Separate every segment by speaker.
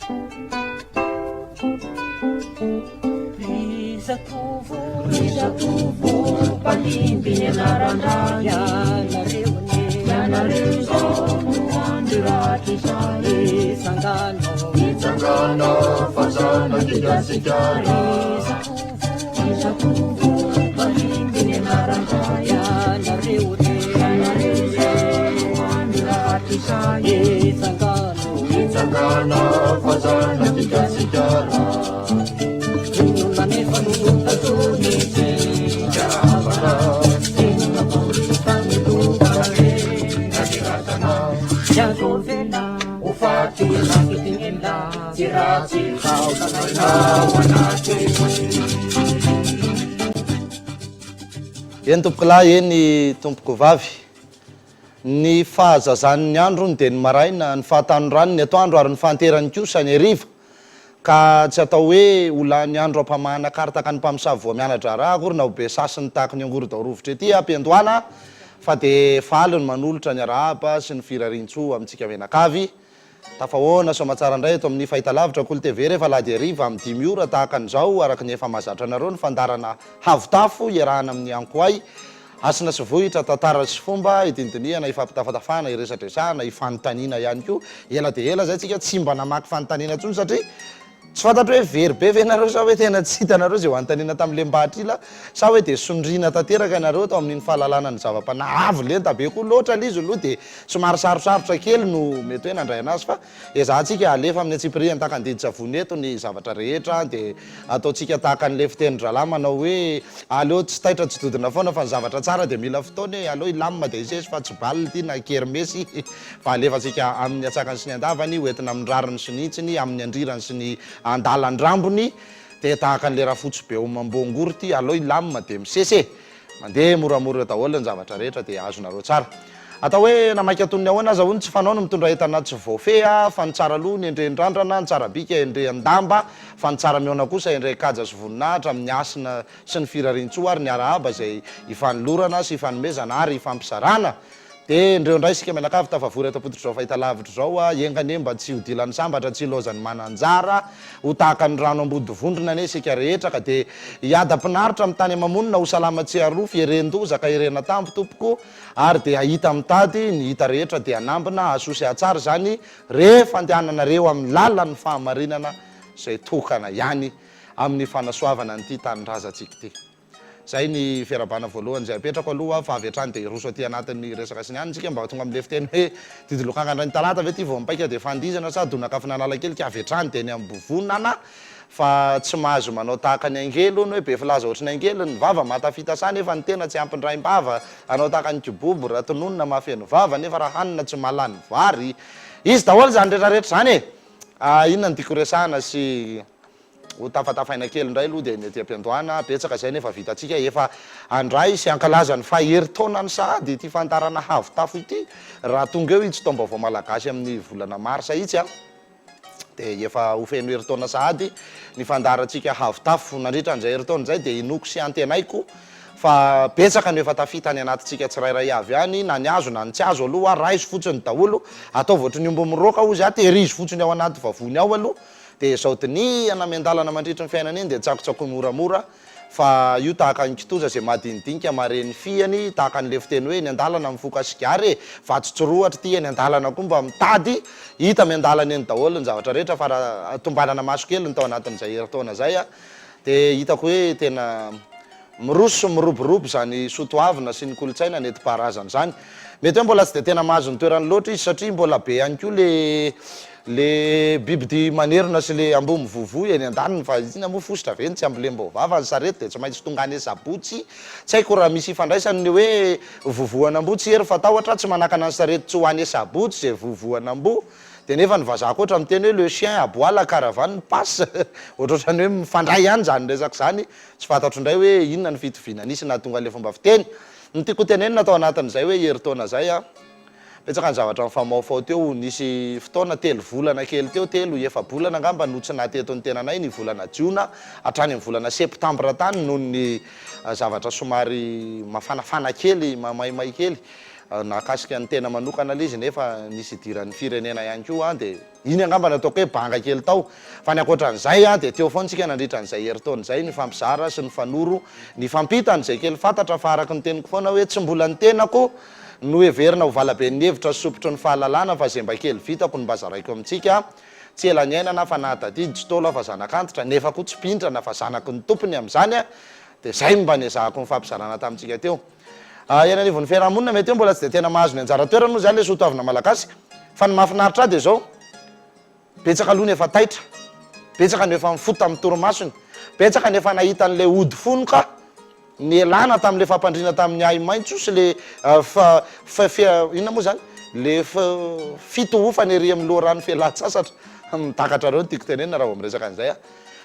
Speaker 1: Ry zatovo, ry zatovo, mpandimby ny anaran-dray. Ianareo anie, ianareo izao no andro rahatrizay. Mitsangana,
Speaker 2: mitsangana fa zanak'i Gasikara.
Speaker 1: Ry zatovo, ry zatovo, mpandimby ny anaran-dray. Ianareo anie, ianareo izao no andro rahatrizay. Mitsangana.
Speaker 2: Mitsangana fa zanak'i Gasikara.
Speaker 1: Inona anefa no nataontsika havana? Inona akory no fanolorana
Speaker 2: Razana.
Speaker 1: Tsy azo avela
Speaker 2: ho faty
Speaker 1: rakitin'ela
Speaker 2: tsy ratsy ao anaty.
Speaker 3: Eny tompokolahy, eny tompokovavy. Ny fahazazany ny androny dia ny maraina, ny fahatanorany ny atoandro ary ny fahanterany kosa ny hariva. Ka tsy atao hoe ho lany andro ampamahana kartaka ny mpamosavy vao miana-draharaha akory na ho be sasiny tahaky ny angorodao rovitra ety am-piandohana fa dia faly ny manolotra ny arahaba sy ny firarian-tsoa amintsika mianakavy. Tafahoana soamatsara indray eto amin'ny fahitalavitra Kolo TV rehefa alahady hariva amin'ny dimy ora tahaka an'izao araka ny efa mahazatra anareo ny fandaharana Havotafo iarahana amin'ny Ankoay Hasina sy Vohitra tantara sy fomba idinidinihana ifampitafatafana iresadresahana ifanontaniana ihany koa. Ela dia ela izay tsika tsy mba namaky fanontaniana intsony satria Tsy fantatro hoe very be ve nareo sa hoe tena tsy hitanareo izay ho anontaniana tamin'ilay mbahatr'ila sa hoe dia sondriana tanteraka ianareo tao amin'iny fahalalana ny zava-panahy avo lenta be koa loatra ilay izy aloha dia somary sarosarotra kely no mety hoe nandray anazy fa ezahantsika alefa amin'ny antsipirihany tahaka ny didin-tsavony eto ny zavatra rehetra dia ataontsika tahaka an'ilay fitenin-drahalahy manao hoe aleo tsy taitra tsy dodona foana fa ny zavatra tsara dia mila fotoana e, aleo hilamina dia hisesy fa tsy bal ity na kermesy fa alefantsika amin'ny antsakany sy ny andavany, ho entina amin'ny rariny sy ny hitsiny, amin'ny andrirany sy ny andalan-drambony, dia tahaka an'ilay rafotsy be homam-boangory ity, aleo hilamina dia misesy e! Mandeha moramora eo daholo ny zavatra rehetra dia azonareo tsara. Atao hoe na maika toy ny ahoana aza hono tsy fanao ny mitondra entana tsy voafehy fa ny tsara loha ny endrehin-drandrana, ny tsara bika endrehin-damba, fa ny tsara mihaona kosa endrehin-kaja sy voninahitra amin'ny hasina sy ny firarian-tsoa ary ny arahaba izay ifanolorana sy ifanomezana ary ifampizarana. Dia indreo indray isika mianakavy tafavory eto am-pototr'izao fahitalavitra izao a! Enga anie mba tsy ho dilan'ny sambatra, tsy hilaozan'ny mananjara, ho tahaka ny rano ambody vondrona anie isika rehetra ka dia hiadam-pinaritra amin'ny tany ama-monina, ho salama tsy harofy, heren-doza ka herena-tambo tompoko, ary dia hahita mitady, ny hita rehetra dia hanambina, hahasoa sy hahatsara izany rehefa andehananareo amin'ny lalan'ny fahamarinana izay tokana ihany amin'ny fanasoavana an'ity tanindrazantsika ity. Zay ny fiarahabana voalohany izay apetrako aloha fa avy hatrany dia hiroso aty anatin'ny resaka sy ny anona isika mba ho tonga amin'ilay fiteny hoe didy lokanga indray ny talata ve ity vao mipaika dia fandihizana sa donak'afon'Analakely ka avy hatrany dia eny Ambovonana fa tsy mahazo manao tahaka ny angely hono hoe be filaza ohatry ny angely ny vava mahatafita saha nefa ny tena tsy ampindraim-bava hanao tahaka ny kibobo raha tononina mahafeno vava nefa raha hanina tsy mahalany vary izy daholo izany rehetra rehetra izany e! Inona no tiako resahana sy Ho tafatafaina kely indray aloha dia ny aty am-piandohana, betsaka izay nefa vitantsika, efa handray sy hankalaza ny faha herintaonany sahady ity fandaharana Havo Tafo ity, raha tonga eo itsy taom-baovao malagasy amin'ny volana marsa itsy an, dia efa ho feno herintaona sahady ny fandaharantsika Havo Tafo, nandritra an'izay herintaona izay dia inoako sy antenaiko fa betsaka no efa tafita any anatintsika tsirairay avy any, na ny azo na ny tsy azo aloha, raiso fotsiny daholo, ataovy ohatry ny omby miroaka hozy aho, tehirizo fotsiny ao anaty vavony ao aloha, Dia izao dinihana miandalana mandritry ny fiainana iny dia tsakotsakoy moramora fa io tahaka ny kitoza izay madinidinika mahare ny fihany, tahaka an'ilay fiteny hoe eny an-dalana mifoka sigara e, vato tsy rohatra ity eny an-dalana koa mba mitady, hita miandalana eny daholo ny zavatra rehetra fa raha tombanana maso kely ny tao anatin'izay herintaona izay dia hitako hoe tena Miroso sy miroborobo izany soa toavina sy ny kolontsaina nentim-paharazana izany. Mety hoe mbola tsy dia tena mahazo ny toerany loatra izy satria mbola be ihany koa le le bibidia manerona sy le amboa mivovoa eny andaniny fa inona moa fositra ve ny tsy ambolem-baovava ny sarety dia tsy maintsy tonga any sabotsy. Tsy haiko raha misy ifandraisany ny hoe vovoan'amboa tsy hery fa tahotra tsy manakana ny sarety tsy ho any sabotsy izay vovoan'amboa. Dia nefa ny vazaha koa ohatra miteny hoe le chien aboie la caravane passe ohatrohatran'ny hoe mifandray ihany izany resaka izany. Tsy fantatro indray hoe inona ny fitoviana nisy nahatonga an'ilay fomba fiteny. Ny tiako hotenenina tao anatin'izay hoe herintaona izay an, betsaka ny zavatra nifamaofao teo, nisy fotoana telo volana kely teo, telo, efa-bolana angamba no tsy nahateto ny tenanay ny volana jiona hatrany amin'ny volana septambra tany noho ny zavatra somary mafanafana kely, mamaimay kely. nahakasika ny tena manokana ilay izy nefa nisy idiran'ny firenena ihany koa dia iny angamba no ataoko hoe banga kely tao. Fa ny ankoatran'izay dia teo foana isika nandritra an'izay herintaona izay nifampizara sy nifanoro, nifampita an'izay kely fantatra fa araka ny teniko foana hoe tsy mbola ny tenako no heverina ho valaben'ny hevitra sy sompitry ny fahalalana fa izay mba kely vitako no mba zaraiko amintsika. Tsy ela niainana aho fa nahatadidy, tsy Ntaolo aho fa zanak'antitra, nefa koa tsy mpindrana fa zanaky ny tompony amin'izany dia izay no mba nezahako nifampizarana tamintsika teo. Eny anivon'ny fiaraha-monina mety hoe mbola tsy dia tena mahazo ny anjara toerany moa izany ilay soatoavina malagasy fa ny mahafinaritra ahy dia izao, betsaka aloha ny efa taitra, betsaka no efa nifoha tamin'ny torimasony, betsaka ny efa nahita an'ilay ody fonoka nialana tamin'ilay fampandriana tamin'ny ahi-maitso sy ilay fa fa fia inona moa izany? Ilay fitohofana ery amin'ny loharano fialan-tsasatra, mitakatrareo ny tiako tenenina raha vao miresaka an'izay aho.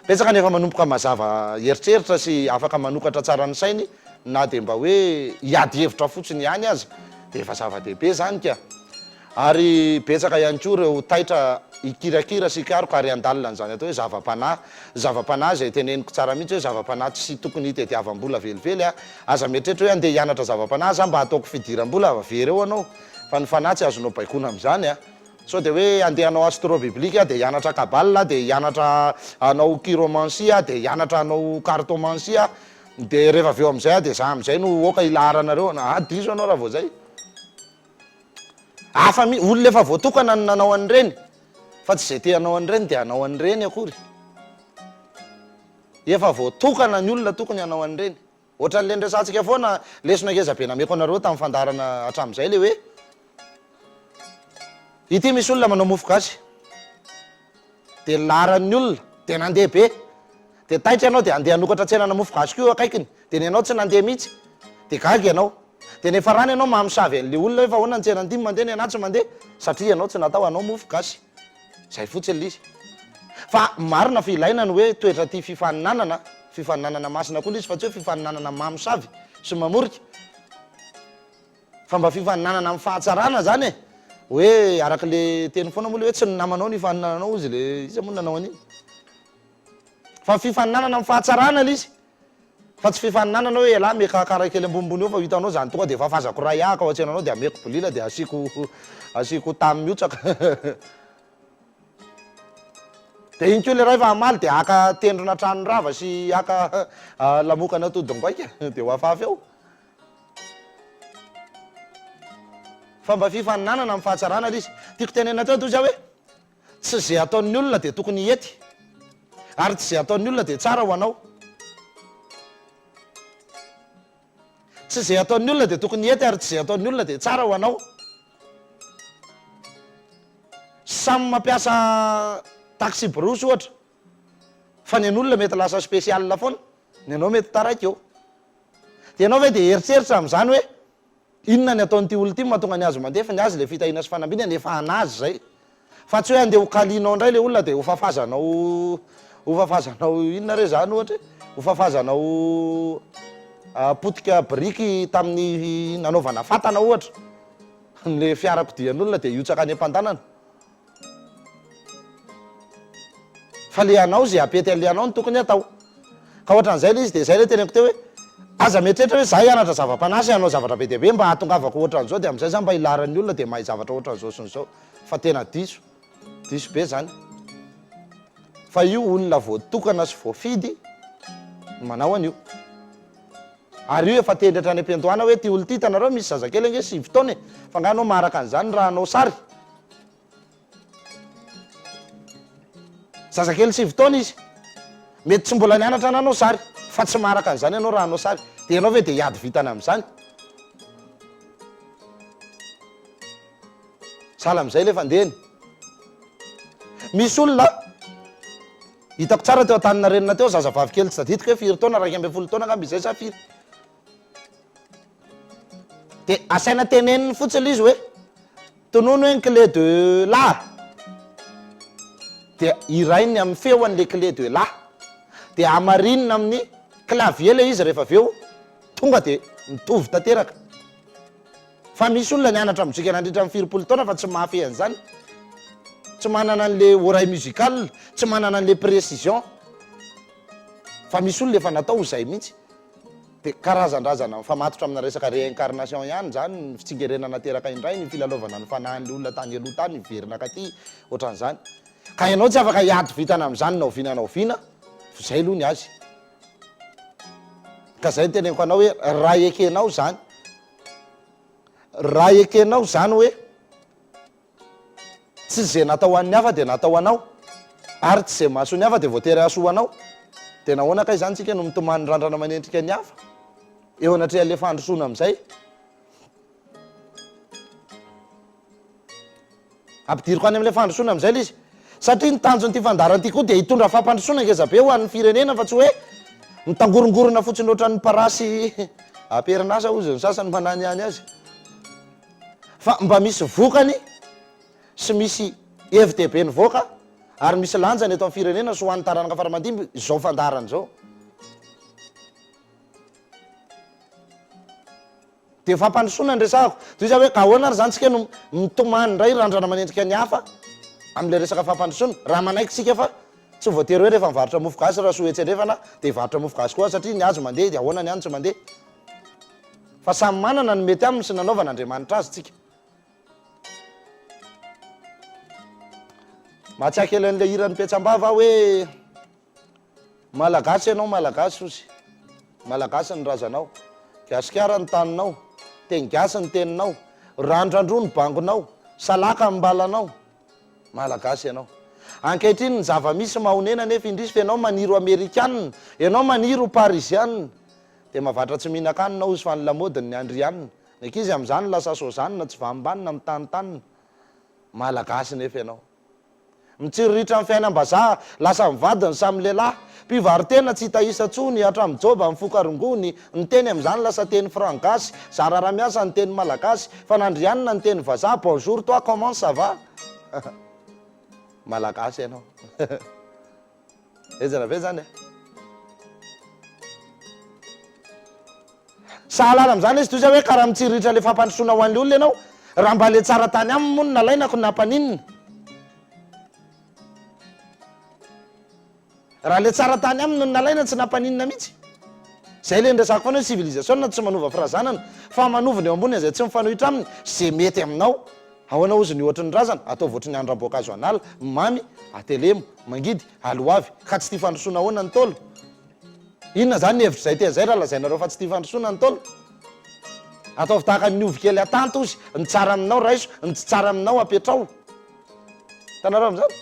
Speaker 3: Betsaka ny efa manomboka mazava eritreritra sy afaka manokatra tsara ny sainy na dia mba hoe hiady hevitra fotsiny ihany aza dia efa zava-dehibe izany ka. Ary betsaka ihany koa ireo taitra hikirakira sy hikaroka ary handalina an'izany atao hoe zava-panahy. Zava-panahy izay teneniko tsara mihitsy hoe zava-panahy tsy tokony hitediavam-bola velively a. Aza mieritreritra hoe andeha hianatra zava-panahy za mba hataoko fidiram-bola, very eo anao fa ny fanahy tsy azonao baikoina amin'izany a. Sao dia hoe andeha hanao astro biblique aho dia hianatra cabale aho dia hianatra hanao chiromancie aho dia hianatra hanao cartomancie aho dia rehefa avy eo amin'izay aho dia za amin'izay no oka hilaharanareo ah diso ianao raha vao zay. Hafa mi, olona efa voatokana no nanao an'ireny fa tsy izay te hanao an'ireny dia hanao an'ireny akory. Efa voatokana ny olona tokony hanao an'ireny. Ohatran'ilay niresahantsika foana, lesona ngeza be nameko anareo tamin'ny fandaharana hatramin'izay ilay hoe, ity misy olona manao mofo gasy, dia nilaharan'ny olona, dia nandeha be, dia taitra ianao dia handeha hanokatra tsenana mofo gasy koa eo akaikiny, dia ny anao tsy nandeha mihitsy, dia gaga ianao, dia niafarana ianao mamosavy an'ilay olona hoe fa ahoana ny tsenan'ity no mandeha ny anà tsy mandeha, satria ianao tsy natao hanao mofo gasy. Zay fotsiny le izy. Fa marina fa ilaina ny hoe toetra tia fifaninanana, fifaninanana masina koa le izy fa tsy hoe fifaninanana mamosavy sy mamorika. Fa mba fifaninanana amin'ny fahatsarana zany e. Hoe araka le teny foana moa le hoe tsy ny namanao no ifaninananao hozy le iza moa no nanao an'iny. Fa fifaninanana amin'ny fahatsarana le izy. Fa tsy fifaninanana hoe ialahy miakakara kely ambonimbony eo fa ho hitanao zany tonga de fafazako ray ahako ao an-tsenanao de ameko bolila de asiako asiako tany mihotsaka de iny koa le ray fa hamaly de haka tendrona trano rava sy haka lamokana atodin-goaika de ho afafy eo. Fa mba fifaninanana amin'ny fahatsarana le izy. Tiako tenenina teo dozy aho hoe Tsy ze ataon'ny olona dia tokony hety, ary tsy ze ataon'ny olona dia tsara ho anao. Tsy ze ataon'ny olona dia tokony hety ary tsy ze ataon'ny olona dia tsara ho anao. Samy mampiasa taxi-brousse ohatra, fa ny an'olona mety lasa spécial foana, ny anao mety taraiky eo. Dia ianao ve dia hieritreritra amin'izany hoe Inona ny ataon'ity olona ity mahatonga ny azy mandeha fa ny azy ilay fitahiana sy fanambinana efa an'azy izay. Fa tsy hoe andeha ho kalianao indray ilay olona dia ho fafazanao ho fafazanao inona re izany ohatra e? Ho fafazanao potika biriky tamin'ny nanaovana fatana ohatra ilay fiarakodian'olona dia hiotsaka any am-pandanana. Fa le anao ze apety anle anao no tokony atao. Ka ohatran'izay le izy de zay le teneniko teo hoe aza mieritreritra hoe za hianatra zava-panahy sy hanao zavatra be dia be mba hahatongavako ohatran'izao de am'zay za mba hilaharan'ny olona de mahay zavatra ohatran'izao sy n'izao fa tena diso, diso be zany. Fa io olona voatokana sy voafidy no manao an'io. Ary io efa tendry hatrany am-piandohana hoe ty olona ty hitanareo misy zazakely ange 9 taona e, fa nga anao maharaka an'izany raha hanao sary? Zazakely 9 taona izy, mety tsy mbola nianatra nanao sary, fa tsy maharaka an'izany ianao raha hanao sary, dia ianao ve dia hiady vintana amin'izany? Sahala amin'izay ilay fandehany. Misy olona, hitako tsara teo Antaninarenina teo, zazavavy kely tsy tadidiko hoe firy taona, 11 taona angamba izay sa firy. Dia asaina teneniny fotsiny ilay izy hoe, tonony hoe ny clé de la. Dia hirainy amin'ny feony ilay clé de la. Dia hamarinina amin'ny clavier ilay izy rehefa avy eo, tonga dia mitovy tanteraka. Fa misy olona nianatra mozika nandritra ny firy-polo taona fa tsy mahafehy an'izany. Tsy manana an'le oreille musicale, tsy manana an'le précision. Fa misy olona efa natao ho izay mihitsy. Dia karazan-drazana mifamatotra amina resaka réincarnation ihany izany, ny fitsingerenana teraka indray, ny filalaovana ny fanahin'ilay olona tany aloha tany hiverina akaty, ohatran'izany. Ka ianao tsy afaka hiady vintana amin'izany na oviana na oviana, fa izay aloha ny azy. Ka izay no teneniko anao hoe raha ekenao izany, raha ekenao izany hoe Tsy izay natao ho an'ny hafa dia natao ho anao, ary tsy izay mahasoa ny hafa dia voatery hahasoa anao. Dia nahoana kay izany tsika no mitomany randrana manendrika ny hafa eo anatrehan'ilay fandrosoana amin'izay? Ampidiriko any amin'ilay fandrosoana amin'izay ilay izy. Satria ny tanjon'ity fandaharana ity koa dia hitondra fampandrosoana ngezabe ho an'ny firenena fa tsy hoe mitangorongorona fotsiny ohatran'ny parasy am-perinasa hozy ny sasany mananihany azy. Fa mba misy vokany sy misy hevi-dehibe nivoaka ary misy lanjany eto amin'ny firenena sy ho an'ny taranaka faramandimby izao fandaharana izao. Dia fampandrosoana ny resahako. Toy izany hoe ka ahoana ary izany tsika no mitomany indray randrana manendrika ny hafa amin'ilay resaka fampandrosoana? Raha manaiky tsika fa tsy voatery hoe rehefa mivarotra mofo gasy Rasoa etsy andrefana dia hivarotra mofo gasy koa satria ny azy mandeha dia ahoana ny any tsy mandeha? Fa samy manana ny mety aminy sy nanaovan Andriamanitra azy tsika. Mahatsiahy kely an'ilay hiran'i Petsambava aho hoe Malagasy ianao Malagasy ozy Malagasy ny razanao Gasikara ny taninao Teny gasy ny teninao Randrandroa ny bangonao Salaka ny mbalanao Malagasy ianao. Ankehitriny ny zava-misy mahonena nefa indrisy fa ianao maniry ho Amerikanina Ianao maniry ho Parizianina Dia mavatra tsy mihinan-kanina hozy fa ny lamaodiny ny andrianina. Ny ankizy amin'izany lasa sozanina tsy vanombanona mitanontanona. Malagasy nefa ianao. Mitsiriritra ny fiainam-bazaha, lasa mivady ny samy lehilahy. Mpivaro-tena tsy hita isa intsony, hatramin'ny joba mifoka rongony. Ny teny amin'izany lasa teny franc-gasy, zara raha miasa ny teny malagasy. Fa nandrianina ny teny vazaha, bonjour toi comment ça va? Malagasy ianao. Henjana be zany e. Sahala amin'izany izy toy izay hoe karaha mitsiriritra le fampandrosoana ho an'le olona ianao, raha mba le tsara tany aminy moa no nalaina ko nampaninona? Raha le tsara tany aminy no nalaina tsy nampaninona mihitsy. Zay le niresahako foana hoe civilisation tsy manova firazanana fa manova ny eo amboniny izay tsy mifanohitra aminy, ze mety aminao. Ahoana hozy ny ohatry ny razana? Ataovy ohatry ny andram-boankazo an'ala, mamy, atelemo, mangidy, aloavy. Ka tsy tia fandrosoana ahoana ny Ntaolo? Inona izany ny hevitr'izay teny izay raha lazainareo fa tsy tia fandrosoana ny Ntaolo? Ataovy tahaka ny ovy kely atanty hozy, ny tsara aminao raiso, ny tsy tsara aminao apetrao. Hitanareo amin'izany?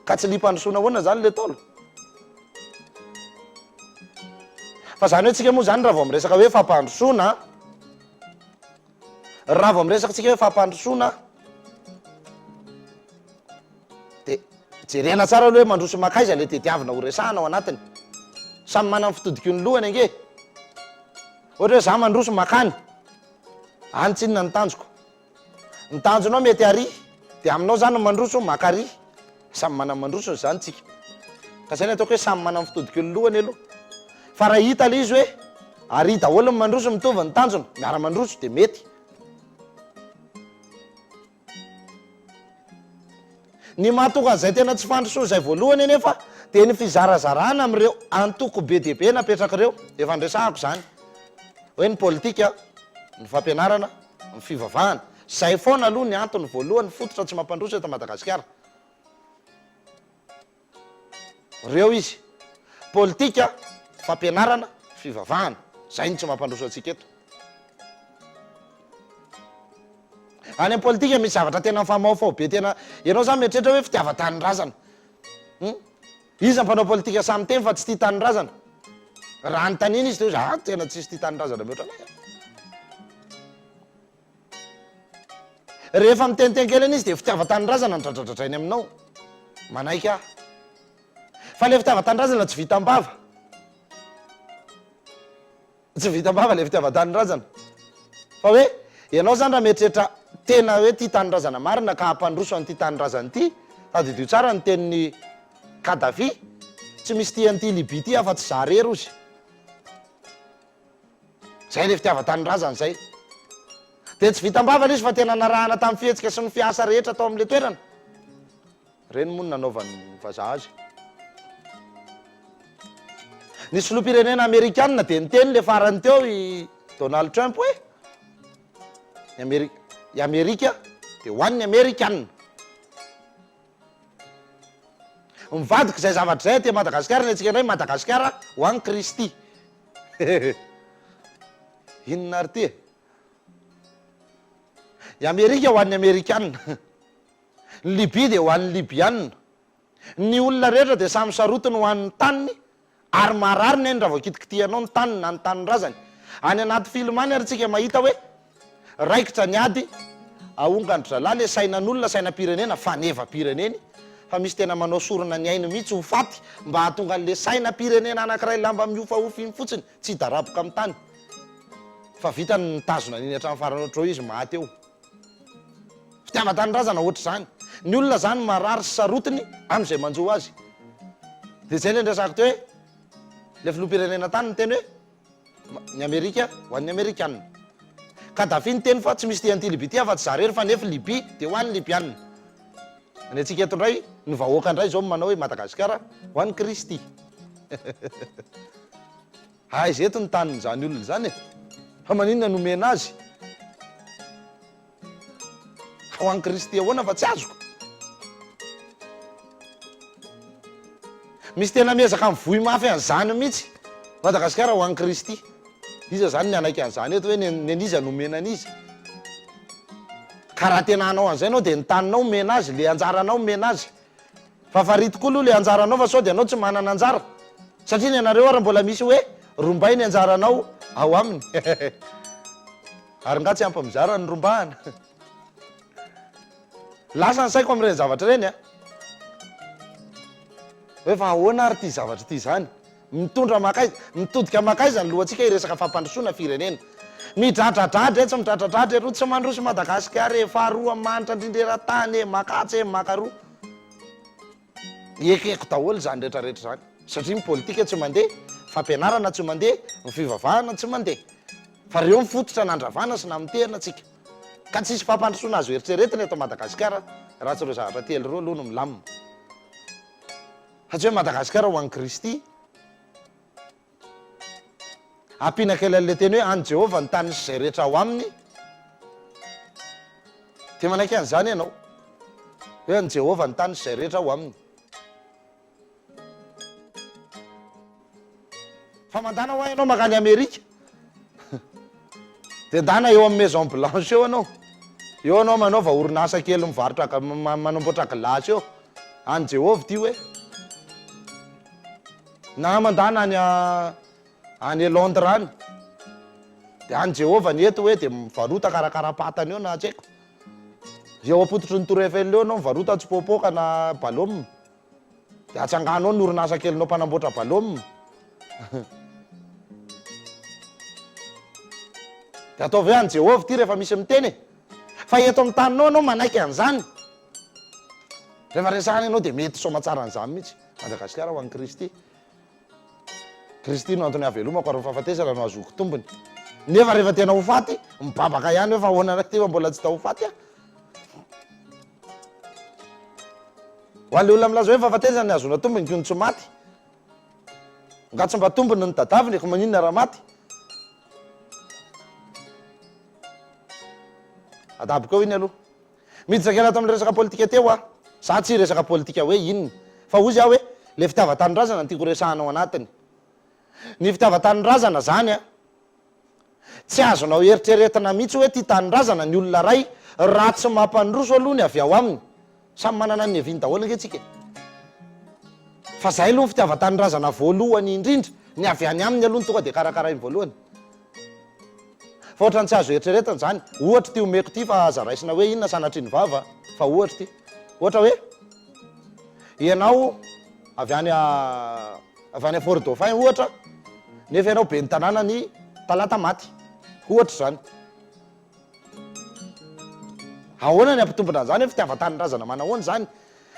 Speaker 3: Ka tsy liam-pandrosoana ahoana izany ilay Ntaolo? Fa izany hoe tsika moa izany raha vao miresaka hoe fampandrosoana, Raha vao miresaka tsika hoe fampandrosoana dia jerena tsara aloha hoe mandroso mankaiza ilay tediavina ho resahana ao anatiny. Samy manana ny fitodiky ny lohany ange. Ohatra hoe za mandroso makany, any tsinona ny tanjoko. Ny tanjonao mety ary, dia aminao zany ny mandroso maka ary. Samy manana ny mandrosony izany tsika. Ka zay ny ataoko hoe samy manana ny fitodiky ny lohany aloha. Fa raha hita ilay izy hoe ary daholo ny mandroso mitovy ny tanjona, miara mandroso dia mety. Ny mahatonga an'izay tena tsy fandrosoana izay voalohany anefa dia ny fizarazarana amin'ireo antoko be dia be napetraka ireo. Efa niresahako izany. Hoe ny politika, ny fampianarana, ny fivavahana. Izay foana aloha ny antony voalohany fototra tsy mampandroso eto Madagasikara. Reo izy. Politika, fampianarana, fivavahana. Zay no tsy mampandroso antsika eto. Any am politika misy zavatra tena mifamaofao be tena ianao zany mieritreritra hoe fitiavan-tanindrazana. Hum? Iza mpanao politika sahy miteny fa tsy tia tanindrazana? Raha anontaniana izy de hoe za tena tsisy tia tanindrazana mihoatra anay a. Rehefa miteniteny kely anie izy dia fitiavan-tanindrazana no dradradradrainy aminao. Manaiky aho. Fa ilay fitiavan-tanindrazana tsy vita am-bava. Tsy vita am-bava ilay fitiavan-tanindrazana. Fa hoe ianao izany raha mieritreritra tena hoe tia tanindrazana marina ka hampandroso an'ity tanindrazana ity, tadidio tsara ny tenin'i Kadhafi, tsy misy tia an'ity Libya ity afa-tsy za rery hozy. Zay le fitiavan-tanindrazana zay. Dia tsy vita am-bava le izy fa tena narahana tamin'ny fihetsika sy ny fiasa rehetra tao amin'le toerana. Ireny moa no nanaovan'ny vazaha azy. Ny filoham-pirenena amerikanina dia niteny le farany teo i Donald Trump hoe ny Ameri- i Amerika dia ho an'ny Amerikanina. Mivadika izay zavatra izay aty Madagasikara ny antsika indray Madagasikara ho an'i Kristy. Inona ary ity e? I Amerika ho an'ny Amerikanina. Ny Libia dia ho an'ny Libianina. Ny olona rehetra dia samy sarotiny ho an'ny taniny ary marary ny ainy raha vao kitikitihanao ny taniny na ny tanindrazany. Any anaty film any ary tsika mahita hoe raikitra ny ady, ahongan-dry zalahy le sainan'olona, sainam-pirenena, fanevam-pireneny, fa misy tena manao sorona ny ainy mihitsy ho faty mba hahatonga an'le sainam-pirenena anankiray lamba mihofahofa iny fotsiny tsy hidaraboka amin'ny tany. Fa vitany ny mitazona an'iny hatramin'ny farany ohatr'izao izy maty eo. Fitiavan-tanindrazana ohatr'izany. Ny olona izany marary sy sarotiny amin'izay manjo azy. Dia izay ilay niresahako teo hoe, ilay filoham-pirenena tany niteny hoe, ny Amerika ho an'ny Amerikana. Kadhafi niteny fa tsy misy tia an'ity Libya ity afa-tsy za irery fa nefa Libya dia ho an'ny Libyana. Ny antsika eto indray, ny vahoaka indray izao no manao hoe Madagasikara ho an'i Kristy. Aiza eto ny tanin'izany olona izany e? Fa maninona no omena azy? Ho an'i Kristy ahoana fa tsy azoko? Misy tena miezaka mivoy mafy an'izany mihitsy. Madagasikara ho an'i Kristy. Iza izany ny hanaiky an'izany eto hoe ny an'iza no omena an'iza? Ka raha tena hanao an'izay ianao dia ny taninao omena azy, le anjaranao omena azy. Fa farito koa aloha le anjaranao fa sao dia anao tsy manana anjara satria ny anareo ary mbola misy hoe rombay ny anjaranao ao aminy ary nga tsy ampy mizara ny rombahana? Lasa ny saiko amin'ireny zavatra ireny a! Hoe fa ahoana ary ity zavatra ity izany? Mitondra makaiza, mitodika makaiza ny lohantsika hiresaka fampandrosoana firenena? Midradradradra etsy midradradradra eroa, tsy mandroso Madagasikara e, faharoa manitra indrindra eran-tany e, makatsy e, makaroa. Ekeko daholo izany rehetra rehetra izany, satria ny politika tsy mandeha, fampianarana tsy mandeha, ny fivavahana tsy mandeha. Fa ireo ny fototra nandravana sy namotehana antsika. Ka tsisy fampandrosoana azo eritreretina eto Madagasikara raha tsy ireo zavatra telo ireo aloha no milamina. Fa tsy hoe Madagasikara ho an'i Kristy. Ampiana kely an'ilay teny hoe an'i Jehovah ny tany sy izay rehetra ao aminy. Dia manaiky an'izany ianao. Hoe an'i Jehovah ny tany sy izay rehetra ao aminy. Fa mandana hoa ianao mankany Amerika. Dia ndana eo amin'ny Maison Blanche eo ianao. Eo ianao manaova orinasa kely mivarotra manamboatra glace eo. An'i Jehovah ity hoe. Na mandana any any Londres any. Dia an'i Jehovah ny eto hoe dia mivarota karakara-patana eo na tsy haiko. Eo am-pototry ny Tour Eiffel eo ianao mivarota tsipoapoaka na balôma. Dia atsangano ao ny orinasa kelinao mpanamboatra balôma. Dia ataovy hoe an'i Jehovah ity rehefa misy miteny e. Fa eto amin'ny taninao ianao manaiky an'izany. Rehefa resahana ianao dia mety soamatsara an'izany mihitsy. Madagasikara ho an'i Kristy. Kristy no antony hahavelomako ary ny fahafatesana no ahazoako tombony. Nefa rehefa tena ho faty, mibabaka ihany hoe fa ahoana indray ity fa mbola tsy ta ho faty aho. Ho an'ilay olona milaza hoe fahafatesana ny ahazoana tombony ko ny tsy maty. Nga tsy mba tombony ny tadaviny e, ko maninona raha maty? Adaboka eo iny aloha. Miditra kely ato amin'ny resaka politika teo aho. Za tsy hiresaka politika hoe inona. Fa hozy aho hoe, le fitiavan-tanindrazana no tiako resahana ao anatiny. Ny fitiavan-tanindrazana zany an, tsy azonao eritreretina mihitsy hoe tia tanindrazana ny olona iray raha tsy mampandroso aloha ny avy ao aminy. Samy manana ny avis-ny daholo ange tsika e. Fa zay aloha ny fitiavan-tanindrazana voalohany indrindra, ny avy any aminy aloha no tonga dia karakarainy voalohany. Fa ohatran'ny tsy azo eritreretina izany. Ohatra ity omeko ity fa aza raisina hoe inona sanatria ny vava fa ohatra ity. Ohatra hoe ianao avy any avy any Fort Dauphin ohatra nefa ianao ben'ny tanànan'i Talatamaty. Ohatra izany. Ahoana ny hampitombina an'izany hoe fitiavan-tanindrazana manahoana izany?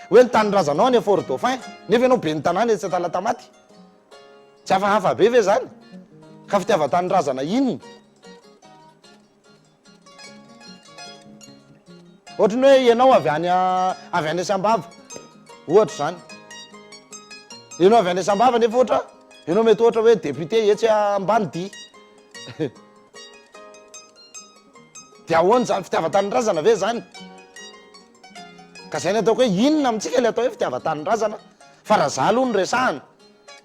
Speaker 3: Hoe ny tanindrazanao any Fort Dauphin nefa ianao ben'ny tanàna etsy Talatamaty. Tsy hafahafa be ve zany? Ka fitiavan-tanindrazana inona? Ohatry ny hoe ianao avy any avy any Sambava, ohatra izany. Ianao avy any Sambava nefa ohatra. Ianao mety ohatra hoe député etsy Ambanidia. Dia ahoana izany fitiavan-tanindrazana ve izany? Ka izay ny ataoko hoe inona amintsika ilay atao hoe fitiavan-tanindrazana? Fa raha za aloha no resahana,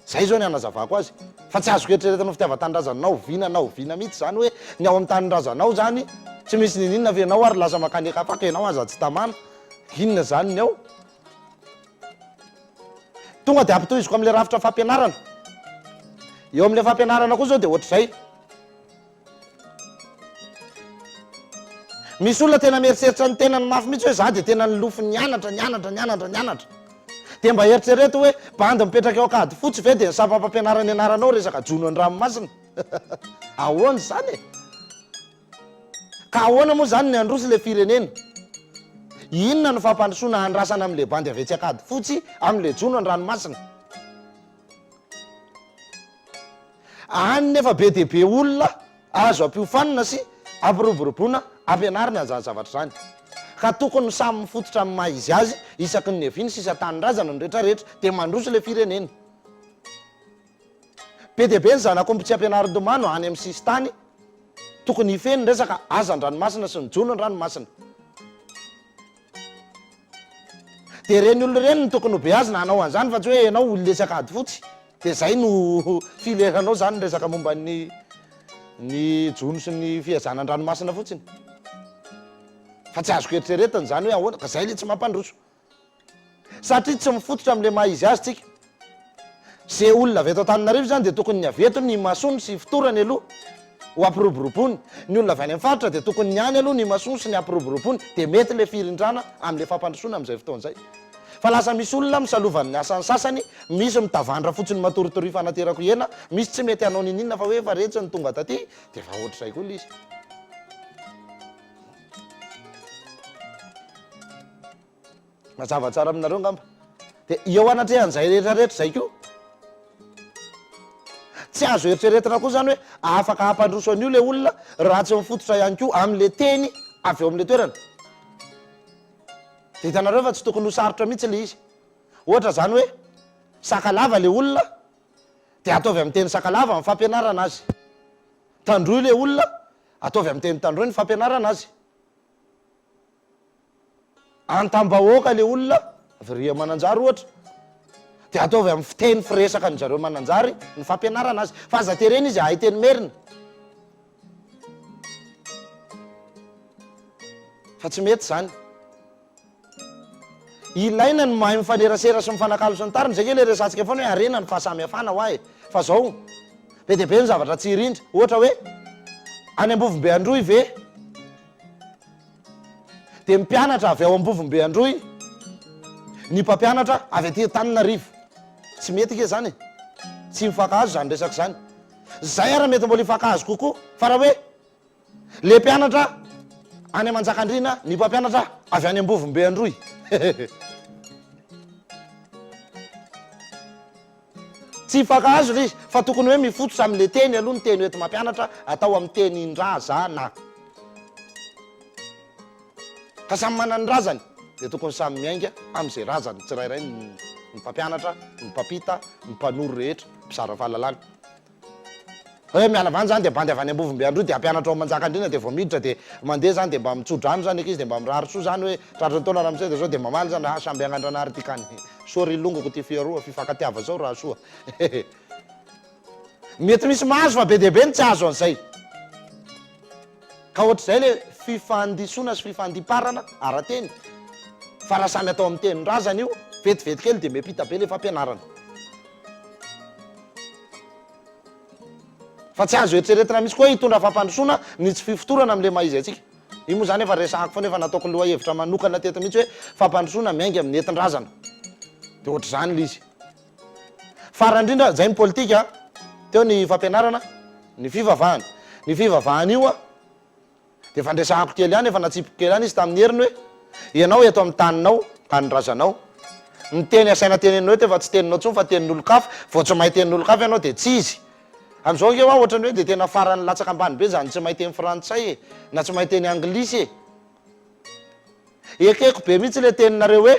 Speaker 3: izay izao ny hanazavako azy, fa tsy azoko eritreretina ho fitiavan-tanindrazana na oviana na oviana mihitsy izany hoe ny ao amin'ny tanindrazanao izany tsy misy niniana fa ianao ary lasa mankany Ekafaka, ianao aza tsy tamana, inona izany ny ao? Tonga dia ampitohiziko amin'ilay rafitra fampianarana. Eo amin'ilay fampianarana koa izao dia ohatr'izay. Misy olona tena mieritreritra ny tenany mafy mihitsy hoe za dia tena nilofo nianatra, nianatra, nianatra, nianatra. Dia mba eritrereto hoe bandy mipetraka eo Ankadifotsy ve dia ny sampam-pampianarana ianaranao resaka jono an-dranomasina? Ahoana izany e? Ka ahoana moa izany ny handroso ilay firenena? Inona no fampandrosoana andrasana amin'ilay bandy avy etsy Ankadifotsy amin'ilay jono an-dranomasina? Any nefa be dia be olona azo ampiofanina sy ampiroboroboana ampianarina an'izany zavatra izany. Ka tokony samy mifototra amin'ny maha izy azy isaky ny niaviany sy isan-tanindrazana ny rehetra rehetra dia mandroso ilay firenena. Be dia be ny zanak'omby tsy ampianarin-domano any amin'ny sisintany, tokony hifehy ny resaka hazan-dranomasina sy ny jono an-dranomasina. Dia ireny olona ireny no tokony ho beazina hanao an'izany fa tsy hoe ianao olona etsy Ankadifotsy dia izay no fileranao izany ny resaka momba ny ny jono sy ny fihazana an-dranomasina fotsiny. Fa tsy azoko eritreretina izany hoe ahoana, ka izay ilay tsy mampandroso. Satria tsy mifototra amin'ilay maha izy azy tsika. Ze olona avy eto Antananarivo izany dia tokony ny avy eto ny imasoany sy ifotorany aloha ho ampiroboroboany. Ny olona avy any amin'ny faritra dia tokony ny any aloha ny imasoany sy ny ampiroboroboany dia mety ilay firindrana amin'ilay fampandrosoana amin'izay fotoana izay. Fa lasa misy olona misalovan'ny asan'ny sasany, misy mitavandra fotsiny matoritory fanaterako hena, misy tsy mety hanao niniana fa hoe efa retsy ny tonga taty dia efa ohatr'izay koa ilay izy. Mazava tsara aminareo angamba. Dia eo anatrehan'izay rehetra rehetra izay koa, tsy azo eritreretina koa izany hoe afaka hampandroso an'io ilay olona raha tsy mifototra ihany koa amin'ilay teny avy eo amin'ilay toerana. Dia hitanareo fa tsy tokony ho sarotra mihitsy ilay izy. Ohatra izany hoe Sakalava ilay olona dia ataovy amin'ny teny Sakalava ny fampianarana azy. Tandroy ilay olona, ataovy amin'ny teny Tandroy ny fampianarana azy. Antambahoaka le olona avy ry Mananjary ohatra de ataovy amin'ny fiteny firesaka an zareo Mananjary ny fampianarana azy fa aza terena izy hahay teny merina fa tsy mety zany. Ilaina ny mahay mifanerasera sy mifanakalo sy ny tariny, zay nge le resatsika foana hoe harena ny fahasamihafana hoa e! Fa zao, be dia be ny zavatra tsy hirindra, ohatra hoe any Ambovombe Androy ve dia mpianatra avy ao Ambovombe Androy ny mpampianatra avy aty Antananarivo? Tsy mety nge zany e! Tsy mifankahazo zany resaka zany. Zay ara mety mbola hifankahazo kokoa fa raha hoe Le mpianatra any Manjakandriana, ny mpampianatra avy any Ambovombe Androy. Tsy hifankahazo le izy fa tokony hoe mifototra amle teny aloha ny teny hoenti-mampianatra atao amin'ny tenin-drazana. Ka samy manana ny razany dia tokony samy miainga amin'izay razany tsirairay ny mpampianatra, ny mpampita, ny mpanoro rehetra, mpizara fahalalana. Hoe miala avy any zany dia bandy avy any Ambovombe Androy dia hampianatra ao Manjakandriana dia vao miditra dia mandeha zany dia mba mitso-drano zany ankizy dia mba mirary soa zany hoe tratry ny taona ramose dia zao dia mamaly zany ah samby agnandranahary ty kany soa ry longoko ty fiharoa fifankatiava zao raha soa hehe mety misy mahazo fa be dia be ny tsy azo an'izay ka ohatr'izay le fifandisoana sy fifandiparana ara-teny fa raha samy atao amin'ny tenin-drazana io vetivety kely dia miampita be le fampianarana. Fa tsy azo eritreretina mihitsy koa hoe hitondra fampandrosoana ny tsy fifotorana amin'ilay maha izy antsika. Io moa izany efa resahako foana, efa nataoko lohahevitra manokana teto mihitsy hoe fampandrosoana miainga amin'ny nentin-drazana. Dia ohatr'izany ilay izy. Farany indrindra, izay ny politika, teo ny fampianarana, ny fivavahana. Ny fivavahana io an, Dia efa niresahako kely ihany, efa natsipiko kely ihany izy tamin'ny heriny hoe, ianao eto amin'ny taninao, tanindrazanao, ny teny asaina teneninao eto efa tsy teninao intsony fa tenin'olon-kafa, vao tsy mahay tenin'olon-kafa ianao dia tsy izy. Amin'izao ange hoa ohatran'ny hoe dia tena farany latsaka ambany be izany tsy mahay teny frantsay e, na tsy mahay teny anglisy e. Ekeko be mihitsy ilay teninareo hoe,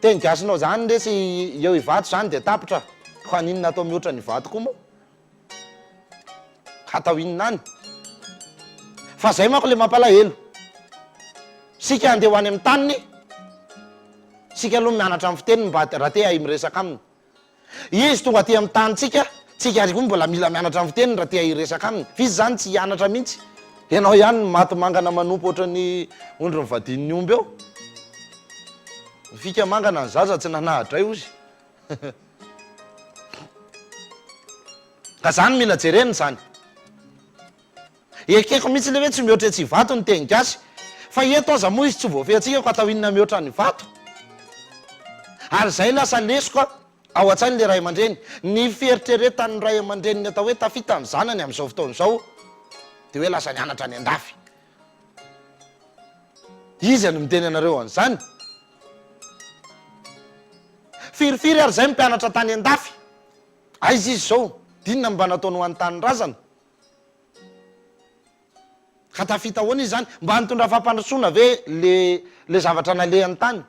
Speaker 3: teny gasinao izany lesy eo Ivato izany dia tapitra. Ko haninona atao mihoatra ny Ivato koa moa? Hatao inona any? Fa zay manko le mampalahelo. Sika andeha ho any amin'ny taniny, sika aloha mianatra ny fiteniny mba raha te hahay miresaka aminy. Izy tonga aty amin'ny tanintsika, tsika ary koa mbola mila mianatra ny fiteniny raha te hahay hiresaka aminy. F'izy zany tsy hianatra mihitsy. Ianao ihany no maty mangana manompo ohatran'ny ondry nivadian'ny omby eo. Ny fika mangana ny zaza tsy nanahadray ozy. Ka zany mila jerena izany. Ekeko mihitsy le hoe tsy mihoatra etsy Ivato ny teny gasy. Fa eto aza moa izy tsy voafehintsika ko atao inona mihoatra any Ivato? Ary izay lasa lesoka ao an-tsain le ray aman-dreny. Ny fieritreretan'ny ray aman-dreniny atao hoe tafita ny zanany amin'izao fotoana izao dia hoe lasa nianatra any an-dafy. Iza no miteny anareo an'izany? Firifiry ary izay mpianatra tany an-dafy? Aiza izy izao? D'inona no mba nataony ho an'ny tanindrazana? Ka tafita ahoana izy izany? Mba nitondra fampandrosoana ve le le zavatra nalehany tany?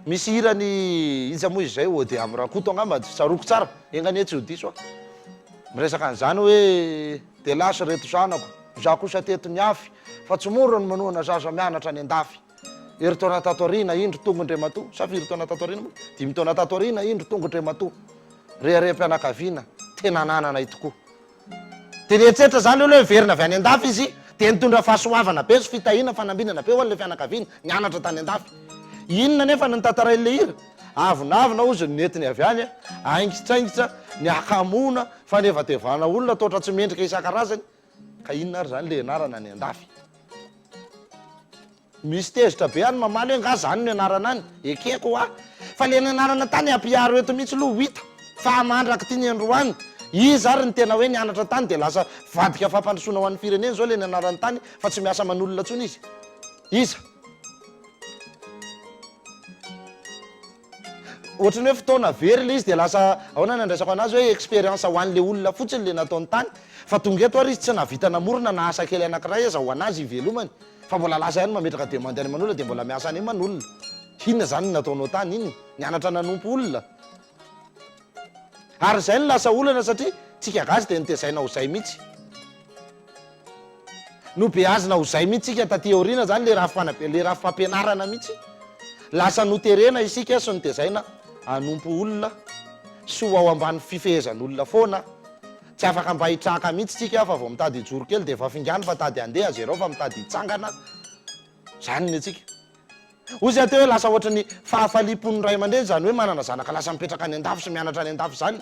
Speaker 3: Misy hiran'i iza moa izy izay, Odeam Rakoto angamba, tsy tsaroako tsara, enga anie tsy ho diso aho. Miresaka an'izany hoe dia lasa ireto zanako, izaho kosa teto niafy, fa tsy mora ny manohana zaza mianatra any an-dafy. Herintaona tato aoriana, indro tonga Andriamatoa, sa firy taona tato aoriana moa? Dimy taona tato aoriana, indro tonga Andriamatoa. Rehareham-pianakaviana, tena anananay tokoa. Dia nieritreritra izany aloha hoe niverina avy any an-dafy izy, dia nitondra fahasoavana be sy fitahiana, fanambinana be ho an'ilay fianakaviana, nianatra tany an-dafy. Inona anefa no notantarain'ilay hira? Avonavona hozy no nentiny avy any, aingitraingitra, ny hakamoana, fanevatevana olona toa ohatran'ny tsy mendrika isan-karazany. Ka inona ary izany ilay ianarana any an-dafy? Misy tezitra be any mamaly hoe nga zany no ianarana any? Ekeko hoa. Fa le nianarana tany ampiharo eto mihitsy aloha ho hita fa mandrak'ity ny androany. Iza ary no tena hoe nianatra tany dia lasa vadika fampandrosoana ho an'ny firenena zao le nianarany tany fa tsy miasa aman'olona intsony izy? Iza? Ohatran'ny hoe fotoana very ilay izy dia lasa ahoana ny andraisako anazy hoe expérience ho an'ilay olona fotsiny ilay nataony tany fa tonga eto ary izy tsy nahavita namorona na asa kely anankiray aza ho anazy hivelomany fa mbola lasa ihany mametraka demande any aman'olona dia mbola miasa any aman'olona. Inona izany no nataonao tany? Inona? Nianatra nanompo olona? Ary izay no lasa olana satria tsika gasy dia notezaina ho izay mihitsy. Nobeazina ho izay mihitsy isika taty aoriana izany ilay rafi-panabe, ilay rafi-pampianarana mihitsy. Lasa noterena isika sy notezaina hanompo olona sy ho ao ambany fifehezan'olona foana. Tsy afaka mba hitraka mihitsy tsika fa vao mitady hijoro kely dia efa fingano fa tady handeha, zerao fa mitady hitsangana. Izany ny antsika. Hoy izy teo hoe lasa ohatry ny fahafaliam-pon'ny ray aman-dreny izany hoe manana zanaka lasa mipetraka any an-dafy sy mianatra any an-dafy izany.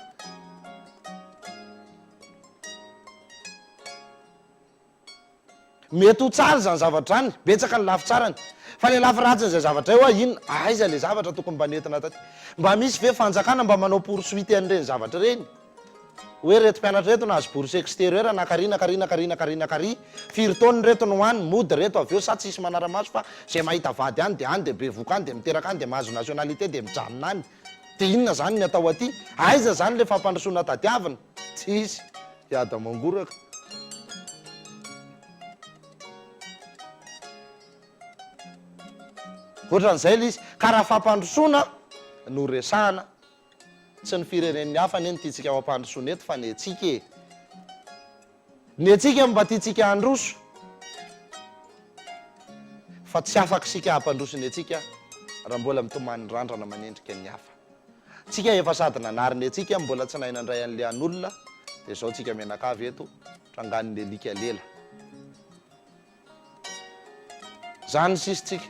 Speaker 3: Mety ho tsara izany zavatra izany, betsaka ny lafy tsarany. Fa ilay lafy ratsin'izay zavatra io inona? Aiza ilay zavatra tokony mba nentina taty? Mba misy ve fanjakana mba manao poursuite an'ireny zavatra ireny? Hoe ireto mpianatra ireto nahazo bourse extérieur na kary na kary na kary na kary na kary, firy taona ireto no any, mody ireto avy eo sa tsisy manara-maso fa izay mahita vady any dia any dia bevohoka any dia miteraka any dia mahazo nationalité dia mijanona any. Dia inona izany ny atao aty? Aiza izany ilay fampandrosoana tadiavina? Tsisy. Hiady amangoraka. Ohatran'izay ilay izy. Ka raha fampandrosoana no resahana, tsy ny firenen'ny hafa anie no tiantsika ho ampandrosoana eto fa ny antsika e. Ny antsika no mba tiantsika handroso. Fa tsy afaka isika hampandroso ny antsika raha mbola mitomany randrana manendrika ny hafa. Tsika efa sady nanary ny antsika mbola tsy nahay nandray an'le an'olona dia zao tsika mianakavy eto trangan'ny alika lela. Zany sisa tsika.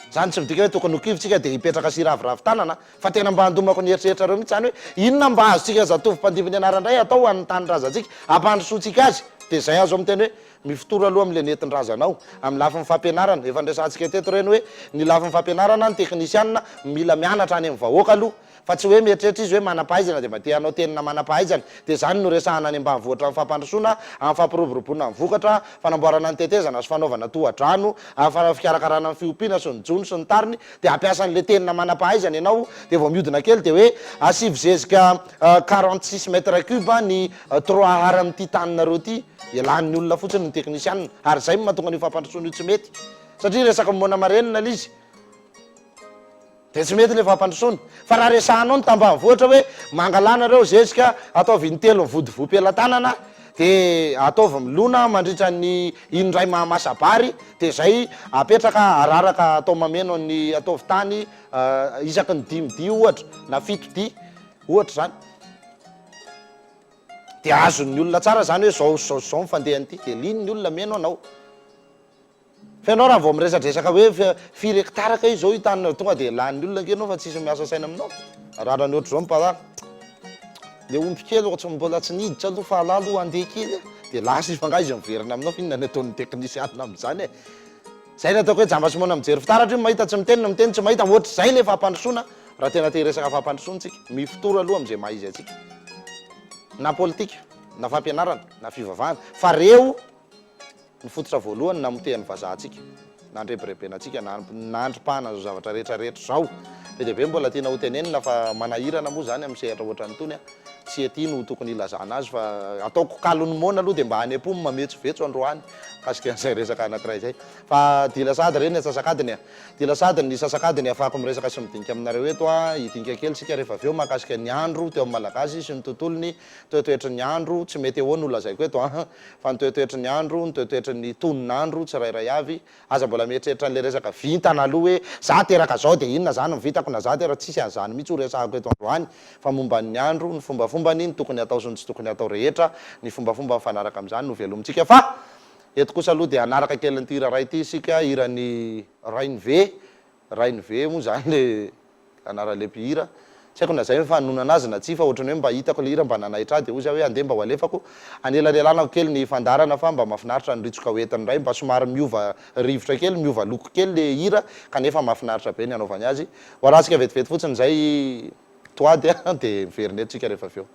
Speaker 3: Zany tsy midika hoe tokony ho kivy tsika dia hipetraka sy hiraviravy tanana fa tena mba handomako ny eritreritrareo mihitsy zany hoe inona mba azontsika zatovo mpandimby ny anarany indray atao ho an'ny tanindrazantsika hampandrosoantsika azy dia zay azo miteny hoe Mifotora aloha amin'ilay nentin-drazanao. Amin'ny lafiny fampianarana, efa niresahantsika teto ireny hoe ny lafiny fampianarana, ny teknisianina mila mianatra any amin'ny vahoaka aloha. Fa tsy hoe mieritreritra izy hoe manam-pahaizana dia mba te hanao tenina manam-pahaizana. Dia izany no resahana any ambanivohitra amin'ny fampandrosoana, amin'ny fampiroboroboana ny vokatra, fanamboarana ny tetezana sy fanaovana tohadrano, amin'ny fikarakarana ny fiompiana sy ny jono sy ny tariny. Dia hampiasa an'ilay tenina manam-pahaizana ianao, dia vao mihodina kely dia hoe asivo zezika 46 mètres cubes ny trois ar amin'ity taninareo ity. Ialàn'ny olona fotsiny ny teknisianina ary izay no mahatonga an'io fampandrosoana io tsy mety satria resaka moana marenina ilay izy. Dia tsy mety ilay fampandrosoana. Fa raha resahanao ny tambanivohitra hoe mangalà nareo zezika, ataovy intelo ny vodivoam-pelatanana, dia ataovy milona mandritra ny indray mahamasa-bary, dia izay apetraka araraka atao mameno ny ataovy tany isaky ny dimy dihy ohatra na fito dihy ohatra izany. Dia azon'ny olona tsara izany hoe izao sy izao sy izao ny fandehan'ity, dia liana ny olona mino anao. Fa ianao raha vao miresadresaka hoe firy hectare kay izao io taninao tonga dia lanin'ny olona ange ianao fa tsisy miasa saina aminao. Rarany ohatr'izao ny mpalala. Le omby kely ohatry ny mbola tsy niditra aloha fa alà aloha handeha kely a. Dia lasa izy fa angaha izy miverina aminao fa inona ny ataon'ny teknisianina amin'izany e. Zay ny ataoko hoe jamba sy moana mijery fitaratra io mahita tsy miteny na miteny tsy mahita ohatr'izay le fampandrosoana raha tena te hiresaka fampandrosoana tsika. Mifotora aloha amin'izay maha izy antsika. Na politika, na fampianarana, na fivavahana fa reo Ny fototra voalohany namotehan'ny vazaha antsika, nandrebirebena antsika, nandripahana izao zavatra rehetra rehetra izao. Be dia be ny mbola tiana hotenenina fa manahirana moa izany amin'ny sehatra ohatran'itony an! Tsy ety no tokony hilazana azy fa ataoko kalon'ny moana aloha dia mba any am-po ny mametsovetso androany mikasika an'izay resaka anankiray izay. Fa dila sahady re ny antsasak'adiny a! Dila sahady ny sasak'adiny ahafahako miresaka sy midinika aminareo eto an! Hidinika kely isika rehefa avy eo mahakasika ny andro teo amin'ny Malagasy sy ny tontolony, toetoetry ny andro, tsy météo no lazaiko eto an! Fa ny toetoetry ny andro, ny toetoetry ny tonon'andro tsirairay avy, aza mbola mieritreritra an'ilay resaka vintana aloha hoe za teraka zao dia inona zany ny vintako na za teraka, tsisy an'izany mihitsy ho resahako eto androany fa momba ny andro, ny fombafombany, ny tokony hatao sy ny tsy tokony hatao rehetra, ny fombafomba mifanaraka amin'izany no velomintsika fa eto kosa aloha dia hanaraka kely an'ity hira iray ity isika, hiran'i Rainive, Rainive moa zany le anaran'ilay mpihira, tsy haiko na zay ny fanononana azy na tsia fa ohatran'ny hoe mba hitako ilay hira mba nanaitra ahy dia hoy za hoe andeha mba ho alefako anelanelanako kely ny fandaharana fa mba mahafinaritra ny ritsoka hoentiny indray, mba somary miova rivotra kely, miova loko kely le hira kanefa mahafinaritra be ny hanaovany azy. Ho arahantsika vetivety fotsiny izay toady a, dia miverina eto tsika rehefa avy eo.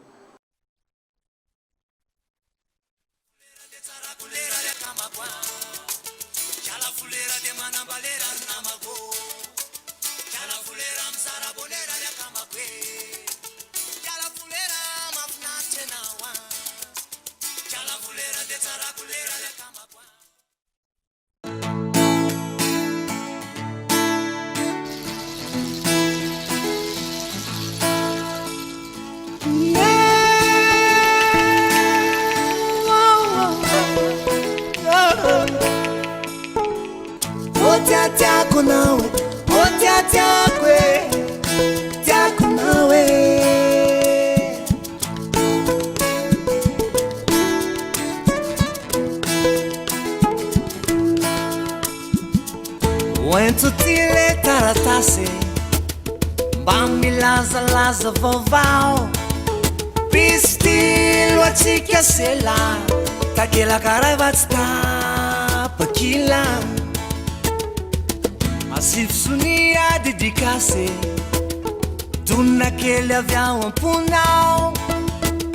Speaker 4: Tiako anao e, oh tiatiako e, tiako anao e. Hoento ty le taratasy mba milazalaza vaovao Pistilo atsika sela takelaka ray va tsy tapakila Asivo sonia dedikasy Tonona kely avy ao am-ponao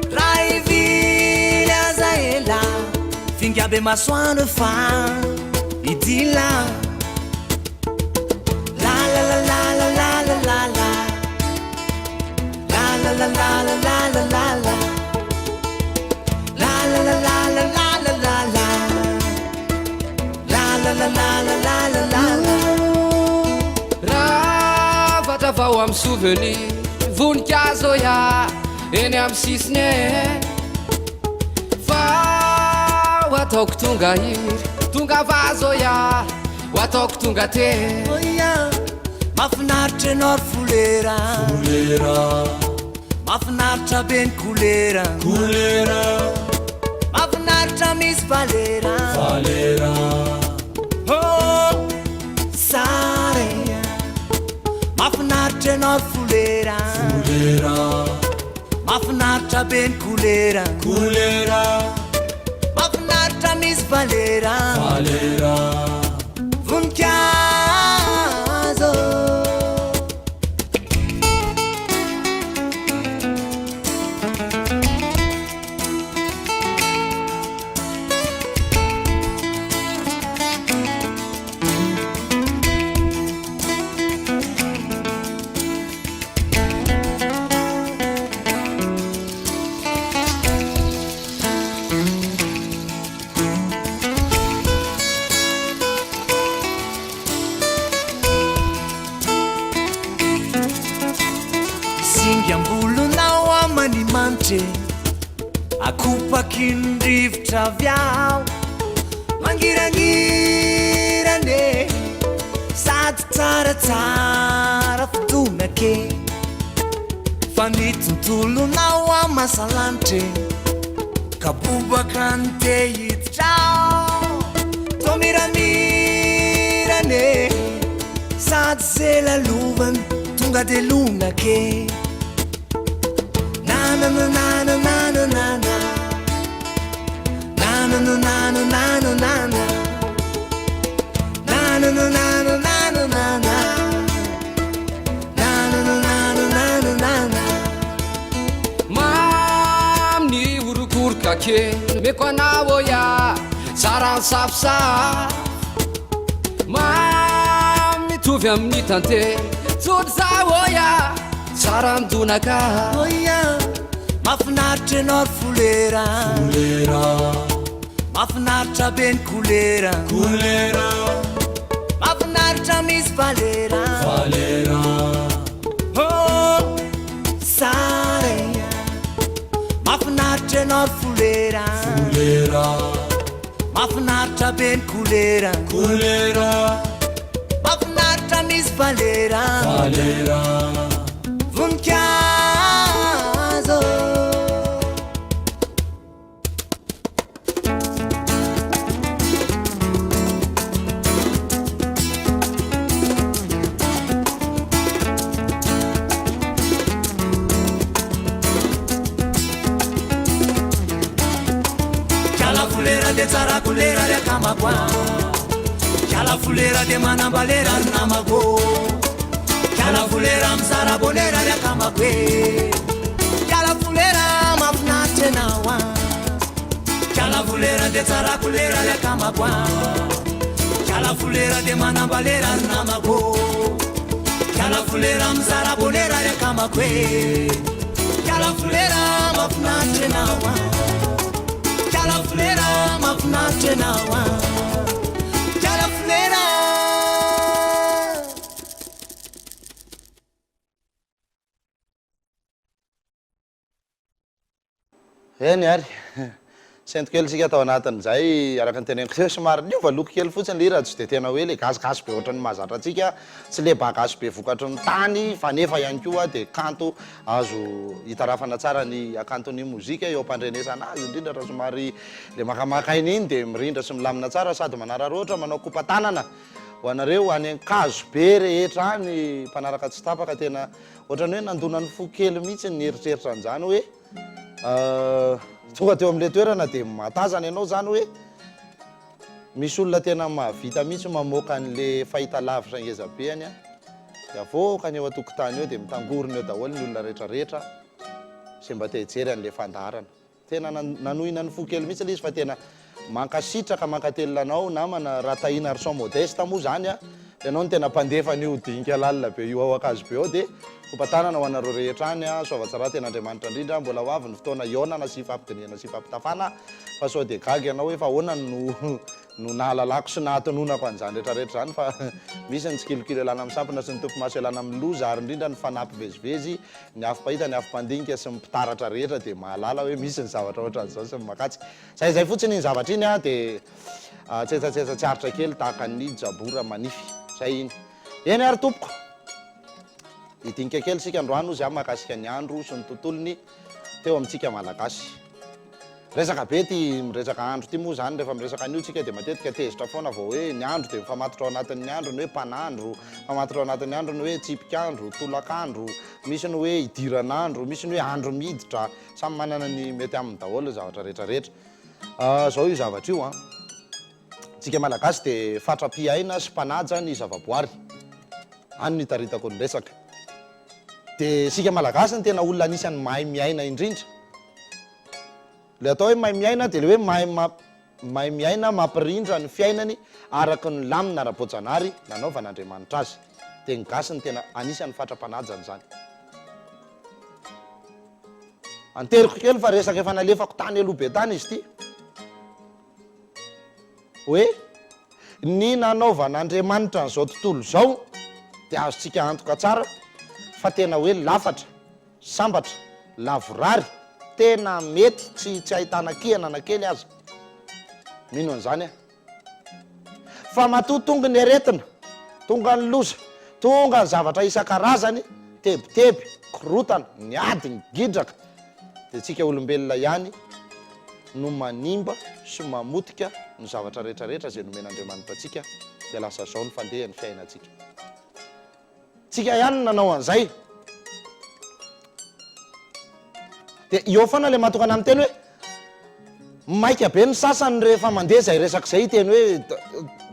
Speaker 4: Raha hivily aza ela Finga be masoandro fa idila La la la la la la la la la La la la la la la la la la La la la la la la la la la La la la la la la la la la
Speaker 5: Ravatra vao amin'ny souvenir Voninkazo ya eny amin'ny sisiny e Fa ho ataoko tonga iry Tonga vazo ya ho ataoko tonga te
Speaker 4: Oh yeah Mahafinaritra ianao ry folera
Speaker 2: Folera
Speaker 4: Mahafinaritra be ny kolera
Speaker 2: Kolera
Speaker 4: Mahafinaritra misy valera
Speaker 2: Valera
Speaker 4: Oh tsara e Mahafinaritra ianao ry folera
Speaker 2: Folera
Speaker 4: Mahafinaritra be ny kolera
Speaker 2: Kolera
Speaker 4: Mahafinaritra misy valera
Speaker 2: Valera
Speaker 4: Voninkazo lanitra e Akopaky ny rivotra avy ao Mangirangirana e Sady tsaratsara fidonaka e Fa ny tontolonao amasalanitra e Ka bobaka ny te hiditra ao Toa miramirana e Sady ze lalovana tonga de lonaka e Na na na na na na na na na Na na na na na na na na na Na na na na na na na na na Na na na na na na na na na
Speaker 5: Mamy ny orokoroka kely omeko anao ô ya Tsara ny safosafo Mamy mitovy amin'ny tantely Tsotra izao ô ya Tsara ny donaka
Speaker 4: Ô ya Mahafinaritra ianao ry folera
Speaker 2: Folera
Speaker 4: Mahafinaritra be ny kolera
Speaker 2: Kolera
Speaker 4: Mahafinaritra misy valera
Speaker 2: Valera
Speaker 4: Oh Tsara e Mahafinaritra ianao ry folera
Speaker 2: Folera
Speaker 4: Mahafinaritra be ny kolera
Speaker 2: Kolera
Speaker 4: Mahafinaritra misy valera
Speaker 2: Valera
Speaker 4: Voninkazo Kiala folera dia tsara kolera ry akamako a Kiala folera dia manambalera ry namako Kiala folera mizara bonera ry akamako e Kiala folera mahafinaritra ianao a Kiala folera dia tsara kolera ry akamako a Kiala folera dia manambalera ry namako Kiala folera mizara bonera ry akamako e Kiala folera mahafinaritra ianao a Kiala folera mahafinaritra ianao a Kiala folera.
Speaker 3: Eny ary, sento kely isika tao anatin'izay, araka ny teneniko teo, somary niova loko kely fotsiny ilay hira, tsy dia tena hoe ilay gasigasy be ohatran'ny mahazatra antsika, tsy ilay bagasy be vokatry ny tany, fa nefa ihany koa dia kanto azo itarafana tsara ny hakanton'ny mozika eo am-pandrenesana azy, indrindra raha somary ilay makamaka aina iny dia mirindra sy milamina tsara sady manararaotra manao kopa-tanana ho anareo any Ankazobe rehetra any mpanaraka tsy tapaka, tena ohatran'ny hoe nandona ny fo kely mihitsy ny nieritreritra an'izany hoe. Tonga teo amin'ilay toerana dia mahatazana ianao izany hoe misy olona tena mahavita mihitsy mamoaka an'ilay fahitalavitra ngeza be any an, dia avoakany eo an-tokotany eo dia mitangorona eo daholo ny olona rehetra rehetra izay mba te hijery an'ilay fandaharana. Tena nanohina ny fo kely mihitsy ilay izy fa tena Mankasitraka mankatelina anao namana Ratahinarison Modeste moa zany a, ianao no tena mpandefa an'io dinika lalina be io ao Ankazobe ao dia kopa-tanana ho anareo rehetra any a, soavatsara tena Andriamanitra indrindra, mbola ho avy ny fotoana hihaonana sy hifampidinihana sy hifampitafana fa sao dia gaga ianao hoe fa ahoana no no nahalalako sy nahatononako an'izany rehetra rehetra izany fa misy ny tsikilikilo ialana amin'ny sampona sy ny topimaso ialana amin'ny loza ary indrindra ny fanahy mpivezivezy, ny afo mpahita, ny afo mpandinika sy ny mpitaratra rehetra dia mahalala hoe misy ny zavatra ohatran'izao sy ny makatsy. Zay zay fotsiny iny zavatra iny an, dia tsetsatsetsa tsy aritra kely tahaka ny jabora manify. Zay iny. Eny ary tompoko. Hidinika kely isika androany hozy aho mahakasika ny andro sy ny tontolony teo amintsika Malagasy. Resaka be ity miresaka andro ity moa izany, rehefa miresaka an'io tsika dia matetika tezitra foana vao hoe ny andro dia mifamatotra ao anatin'ny andro ny hoe mpanandro, mifamatotra ao anatin'ny andro ny hoe tsipik'andro, tolak'andro, misy ny hoe idiran'andro, misy ny hoe andro miditra. Samy manana ny mety aminy daholo ny zavatra rehetra rehetra. Zao io zavatra io an. Tsika Malagasy dia fatra-piaina sy mpanaja ny zavaboary. Any no itaritako ny resaka. Dia isika Malagasy no tena olona anisan'ny mahay miaina indrindra. Ilay atao hoe mahay miaina dia ilay hoe mahay mahay miaina mampirindra ny fiainany araka ny lamina ara-boajanahary nanaovan'Andriamanitra azy. Dia ny gasy no tena anisan'ny fatra-panaja an'izany. Anteriko kely fa resaka efa nalefako tany aloha be tany izy ity. Hoe ny nanaovan'Andriamanitra an'izao tontolo izao dia azontsika antoka tsara fa tena hoe lafatra, sambatra, lavorary. tena mety tsy tsy ahitana kihana na kely aza. Mino an'izany aho. Fa matoa tonga ny aretina, tonga ny loza, tonga ny zavatra isan-karazany, tebiteby, korotana, ny ady, ny gidraka, dia tsika olombelona ihany no manimba sy mamotika ny zavatra rehetra rehetra izay nomen'Andriamanitra antsika, dia lasa zao ny fandehan'ny fiainantsika. Tsika ihany no nanao an'izay. Dia eo foana ilay mahatokana miteny hoe maika be ny sasany rehefa mandeha izay resaka izay hiteny hoe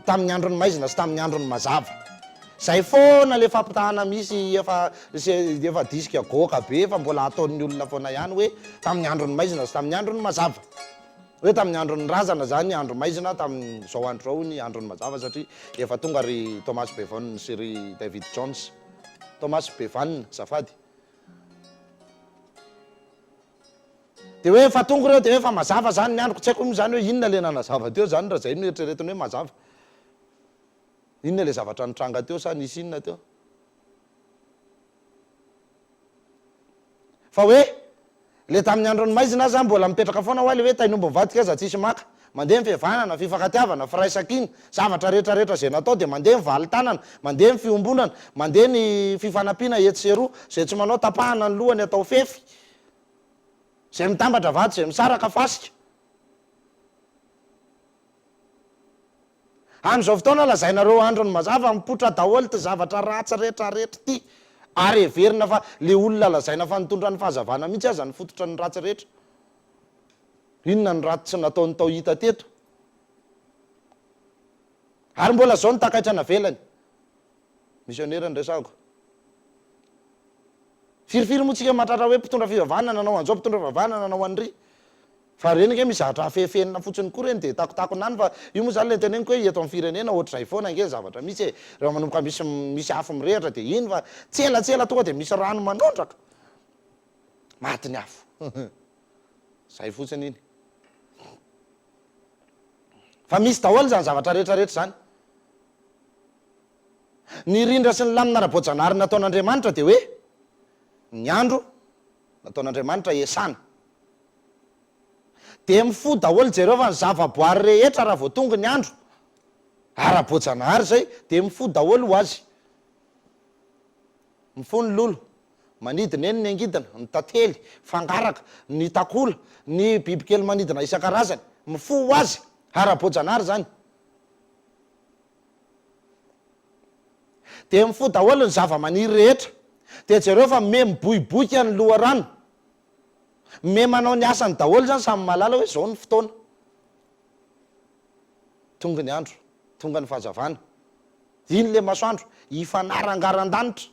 Speaker 3: tamin'ny andron'ny maizina sy tamin'ny andron'ny mazava. Izay foana ilay fampitahana misy efa efa disque goaka be fa mbola ataon'ny olona foana ihany hoe tamin'ny andron'ny maizina sy tamin'ny andron'ny mazava. Hoe tamin'ny andron'ny razana zany andro maizina, tamin'izao andro izao ny andron'ny mazava satria efa tonga ry Thomas Bevan sy ry David Jones. Thomas Bevan, azafady. Dia hoe efa tonga ireo dia hoe efa mazava zany ny androko, tsy haiko moa zany hoe inona ilay nanazava teo zany raha zay no eritreretina hoe mazava. Inona ilay zavatra nitranga teo sa nisy inona teo? Fa hoe, le tamin'ny andron'ny maizina aza mbola mipetraka foana hoa le hoe tain'omby mivadika aza tsisy maka. Mandeha ny fihavanana, fifankatiavana, firaisankina, zavatra rehetra rehetra izay natao dia mandeha ny valin-tanana, mandeha ny fiombonana, mandeha ny fifanampiana etsy sy eroa. Izay tsy manao tapahana ny lohany atao fefy. Izay mitambatra vato, izay misaraka fasika. Amin'izao fotoana lazainareo androny mazava mipoitra daholo ity zavatra ratsy rehetra rehetra ity ary heverina fa le olona lazaina fa nitondra ny fahazavana mihitsy aza no fototra ny ratsy rehetra. Inona ny ratsy tsy nataony tao hita teto? Ary mbola zao ny takaitra navelany. Misionera no resahako. Firifiry moa tsika mahatratra hoe mpitondra fivavahana nanao an'izao, mpitondra fivavahana nanao an'ry. Fa reny ange misy zavatra afefenina fotsiny koa reny dia takotakona any fa io moa zany le teneniko hoe eto amin'ny firenena ohatr'izay foana ange ny zavatra misy e, rehefa manomboka misy misy afo mirehitra dia iny fa tsy ela tsy ela tonga dia misy rano manondraka, maty ny afo, zay fotsiny iny. Fa misy daholo izany zavatra rehetra rehetra izany. Ny rindra sy ny lamina ara-boajanahary nataon'Andriamanitra dia hoe ny andro nataon'Andriamanitra iasana. Dia mifoha daholo jereo fa ny zavaboary rehetra raha vao tonga ny andro, ara-boajanahary izay, dia mifoha daholo ho azy. Mifoha ny lolo, manidina eny ny angidina, ny tantely, fangaraka, ny takola, ny bibikely manidina isan-karazany. Mifoha ho azy, ara-boajanahary izany. Dia mifoha daholo ny zavamaniry rehetra. Dia jereo fa miha miboiboika ny loharano. Miha manao ny asany daholo izany samy mahalala hoe izao ny fotoana. Tonga ny andro, tonga ny fahazavana. Iny ilay masoandro, hifanarangaran-danitra.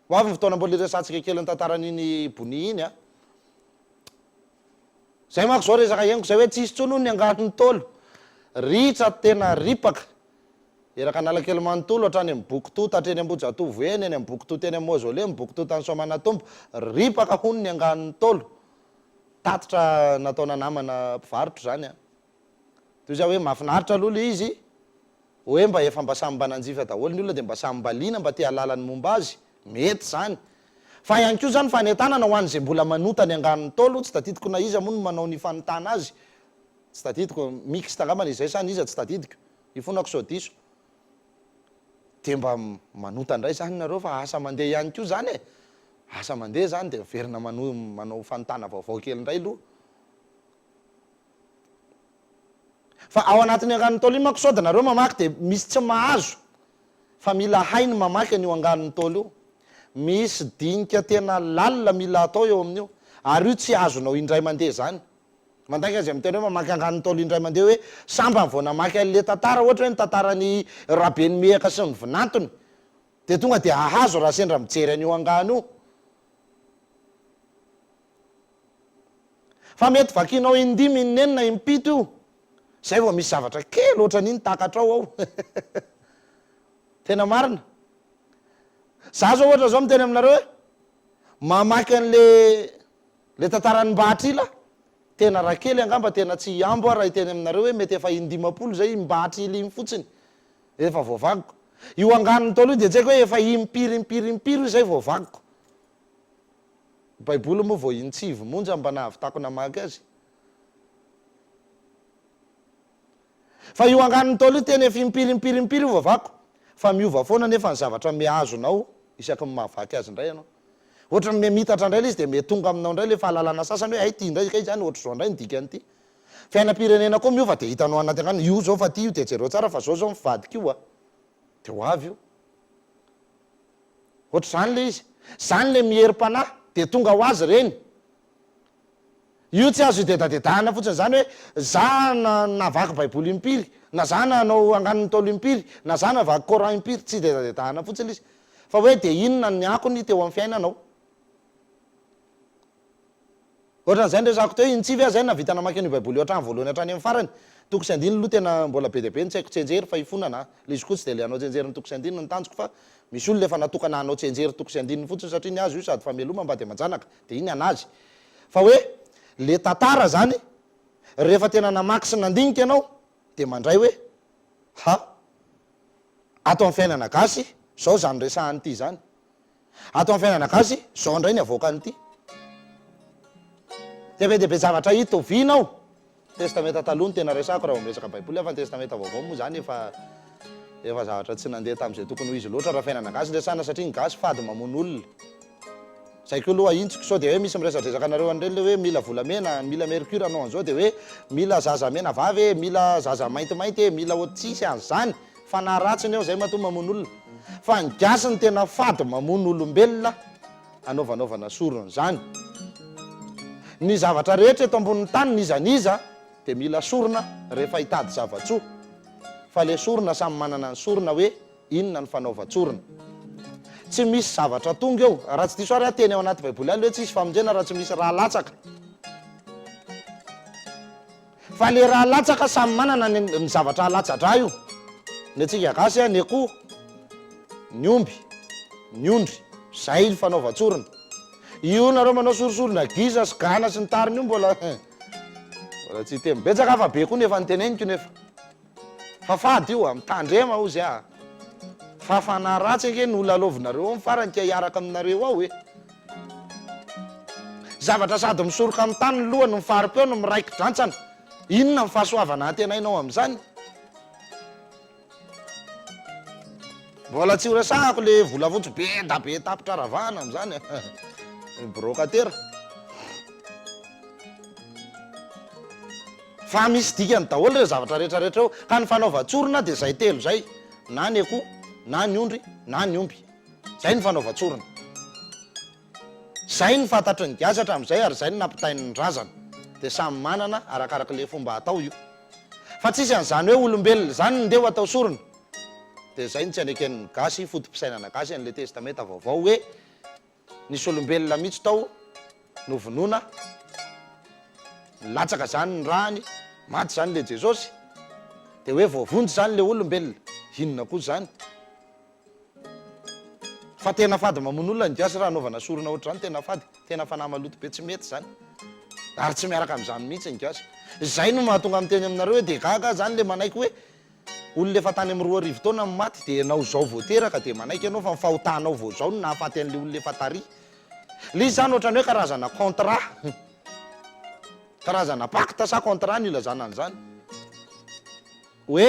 Speaker 3: Ho avy ny fotoana mbola hiresahantsika kely ny tantaran'iny Bonia iny an. Zay manko zao resaka henoko zay hoe tsisy tsony hono ny anganon'ny Ntaolo. Ritra tena ripaka. Eraka Analakely manontolo hatrany amin'ny Bokoto hatreny Ambohijatovo eny, eny amin'ny Bokoto teny amin'ny Mausolée, amin'ny Bokoto tany Soamanatombo. Ripaka hono ny anganon'ny Ntaolo. Tatitra nataona namana mpivarotra izany an. Toy izay hoe mahafinaritra aloha ilay izy, hoe mba efa mba samy mba nanjifa daholo ny olona dia mba samy mba liana mba te hahalala ny momba azy. Mety izany. Fa ihany koa izany fanentanana ho an'izay mbola manonta ny anganon'ny Ntaolo, tsy tadidiko na iza moa no manao ny fanontana azy, tsy tadidiko, mixte angambany izay sa n'iza tsy tadidiko. Ifonako sao diso. Dia mba manota indray izany nareo fa asa mandeha ihany koa izany e! Asa mandeha izany dia miverina manohy manao fanontana vaovao kely indray aloha. Fa ao anatin'ny anganon'ny Ntaolo iny manko sao dia nareo mamaky dia misy tsy mahazo fa mila hay ny mamaky an'io anganon'ny Ntaolo io. Misy dinika tena lalina mila atao eo amin'io. Ary io tsy azonao indray mandeha izany. Mandainga izay miteny hoe mamaky anganon'ny Ntaolo indray mandeha hoe sambany vao namaky an'ilay tantara ohatra hoe ny tantaran'i Rabenimehaka sy ny vinantony dia tonga dia hahazo raha sendra mijery an'io angano io. Fa mety vakinao indimy, inenina, impito io zay vao misy zavatra kely ohatran'iny takatrao ao. Tena marina. Za zao ohatra zao miteny aminareo hoe mamaky an'le Le tantaran'i Mbahatrila, tena raha kely angamba tena tsy hihambo aho raha hiteny aminareo hoe mety efa in-dimampolo izay i Mbahatrila iny fotsiny efa voavakiko. Io anganon'ny Ntaolo io dia tsy haiko hoe efa impiry impiry impiry io izay voavakiko. Baiboly moa vao intsivy monja mba nahavitako namaky azy. Fa io anganon'ny Ntaolo io tena efa impiry impiry impiry io vavako fa miova foana nefa ny zavatra miha-azonao isaky ny mahavaky azy indray ianao. Ohatry ny miha-mitatra indray ilay izy dia miha-tonga aminao indray ilay fahalalana sasany hoe hay ity indray kay izany ohatr'izao indray ny dikan'ity. Fiainam-pirenena koa miova dia hitanao anaty angano io izao fa ity io dia jereo tsara fa izao izao ny fivadika io a! Dia ho avy io. Ohatr'izany ilay izy. Izany ilay miherim-panahy dia tonga ho azy ireny. Io tsy azo idedadedahana fotsiny izany hoe za navaky baiboly impiry, na za nanao anganon'ny ntaolo impiry, na za navaky coran impiry, tsy idedadedahana fotsiny ilay izy. Fa hoe dia inona ny akony teo amin'ny fiainanao. Ohatran'izay ny resako teo, intsivy aho izay nahavita namaky an'io baiboly io hatramin'ny voalohany hatrany amin'ny farany. Toko sy andininy aloha tena mbola be dia be ny tsy haiko tsianjery fa ifonana a. Ilay izy koa tsy dia ilay hanao tsianjery ny toko sy andininy ny tanjoko fa misy olona efa natokana hanao tsianjery toko sy andininy fotsiny satria ny azy io sady fameloma mbady aman-janaka dia iny anazy. Fa hoe le tantara zany rehefa tena namaky sy nandinika ianao dia mandray hoe ha! Ato amin'ny fiainana gasy zao zany resahan'ity zany. Ato amin'ny fiainana gasy zao indray ny avoakan'ity. Dia be dia be zavatra itoviana ao. Testamenta taloha no tena resahako raha vao miresaka baiboly aho fa ny testamenta vaovao moa zany efa efa zavatra tsy nandeha tamin'izay tokony ho izy loatra raha fiainana gasy resahana satria ny gasy fady mamono olona. Zay koa aloha ahintsiko sao dia hoe misy miresadresaka anareo an'ireny le hoe mila volamena, mila mercure hanao an'izao dia hoe mila zaza mena vava e, mila zaza maintimainty e, mila ohatr tsisy an'izany, fanahy ratsy ny ao zay matoa mamono olona. Fa ny gasy no tena fady mamono olombelona anaovanaovana sorona izany. Ny zavatra rehetra eto ambonin'ny tany n'iza n'iza dia mila sorona rehefa hitady zava-tsoa. Fa le sorona samy manana ny sorona hoe Inona ny fanaovan-tsorona? Tsy misy zavatra tonga eo. Raha tsy diso ary aho, teny ao anaty Baiboly ihany ilay hoe tsisy famonjena raha tsy misy rà latsaka. Fa ilay rà latsaka samy manana ny ny zavatra alatsa-drà io. Ny antsika gasy ny akoho, ny omby, ny ondry. Izay ny fanaovan-tsorona. Io nareo manao sorosorona gisa sy gana sy ny tariny io mbola mbola tsy hiteny betsaka fa be koa ny efa noteneniko nefa. Fa fady io a! Mitandrema ozy a! Fa fanahy ratsy ange no lalaovinareo ao ny farany ka hiaraka aminareo ao e! Zavatra sady misoroka amin'ny tany ny loha no mifarim-peo no miraiki-drantsana. Inona ny fahasoavana antenainao amin'izany? Mbola tsy horesahako le volafotsy be da be tapitra ravahana amin'izany a! Ny brokatera. Fa misy dikany daholo ireo zavatra rehetra rehetra ireo, ka ny fanaovan-tsorona dia izay telo izay, na ny akoho, na ny ondry, na ny omby. Izay ny fanaovan-tsorona. Izay no fantatry ny gasy hatramin'izay ary izay no nampitain'ny razana. Dia samy manana arakaraka ilay fomba atao io. Fa tsisy an'izany hoe olombelona izany no ndeha ho atao sorona. Dia izay no tsy aneken'ny gasy, foto-pisainana gasy an'ilay testamenta vaovao hoe, Nisy olombelona mihitsy tao novonoina, nilatsaka zany ny rany, maty zany le Jesosy, de hoe voavonjy zany le olombelona, inona koa zany? Fa tena fady mamono olona ny gasy raha anaovana sorona ohatr'izany tena fady, tena fanahy maloto be tsy mety zany, ary tsy miaraka amin'izany mihitsy ny gasy. Zay no mahatonga miteny aminareo hoe de gaga aho zany le manaiky hoe Olona efa tany amin'ny 2000 taona no maty dia ianao izao vao teraka dia manaiky ianao fa ny fahotanao vao izao no nahafaty an'ilay olona efa tary. Ilay izy izany ohatran'ny hoe karazana contrat. Karazana pacte sa contrat no ilazana an'izany. Hoe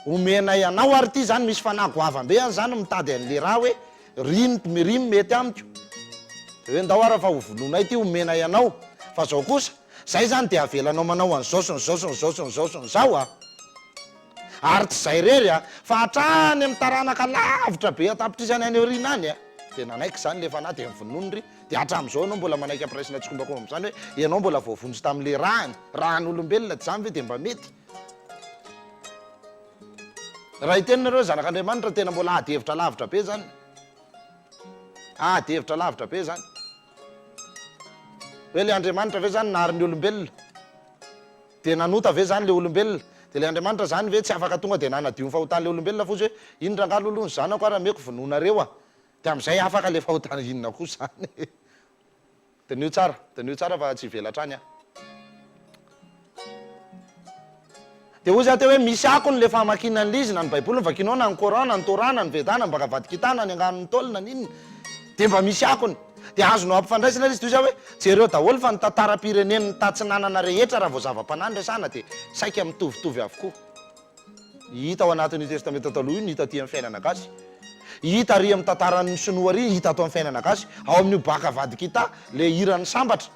Speaker 3: omenay anao ary ity izany misy fanahy goavam-be any izany mitady an'ilay ra hoe ry ny ry ny mety amiko. Dia hoe ndao ary fa hovonoinay ity omenay anao. Fa izao kosa Zay zany de avelanao manao an'izao sy n'izao sy n'izao sy n'izao sy n'izao a! Ary tsy zay irery a! Fa hatrany amin'ny taranaka lavitra be an-tapitrisany any aoriana any a! De nanaiky zany le fanahy de novonoiny ry, de hatramin'izao ianao mbola manaiky ampiraisina tsikombakomba amin'izany hoe ianao mbola voavonjy tamin'le rany, ràn'olombelona, de zany ve de mba mety? Raha hiteny nareo hoe zanak'Andriamanitra tena mbola ady hevitra lavitra be zany, ady hevitra lavitra be zany. Hoe le Andriamanitra ve zany nahary ny olombelona? De nanota ve zany le olombelona? De le Andriamanitra zany ve tsy afaka tonga de nanadio ny fahotan'le olombelona fotsy hoe iny rangaha aloha aloha ny zanako ary ameko vonoinareo a! De amizay afaka le fahotana inona koa zany e! Diniho tsara, diniho tsara fa tsy hivelatra any aho. Dia hoy za teo hoe misy akony le famakiana an'le izy na ny baiboly no vakianao na ny coran na ny torah na ny veda na ny bhagavad gita na ny anganon'ny ntaolo na ny inona dia mba misy akony. Dia azonao ampifandraisina ilay izy toy izao hoe, jereo daholo fa ny tantaram-pirenen'ny tatsinanana rehetra raha vao zava-panahy no resahana dia saika mitovitovy avokoa. Hita ao anatin'io Testamenta Taloha io ny hita aty amin'ny fiainana gasy. Hita ary amin'ny tantaran'ny sinoa ary hita ato amin'ny fiainana gasy. Ao amin'io Bhagavad Gita, ilay hiran'ny sambatra,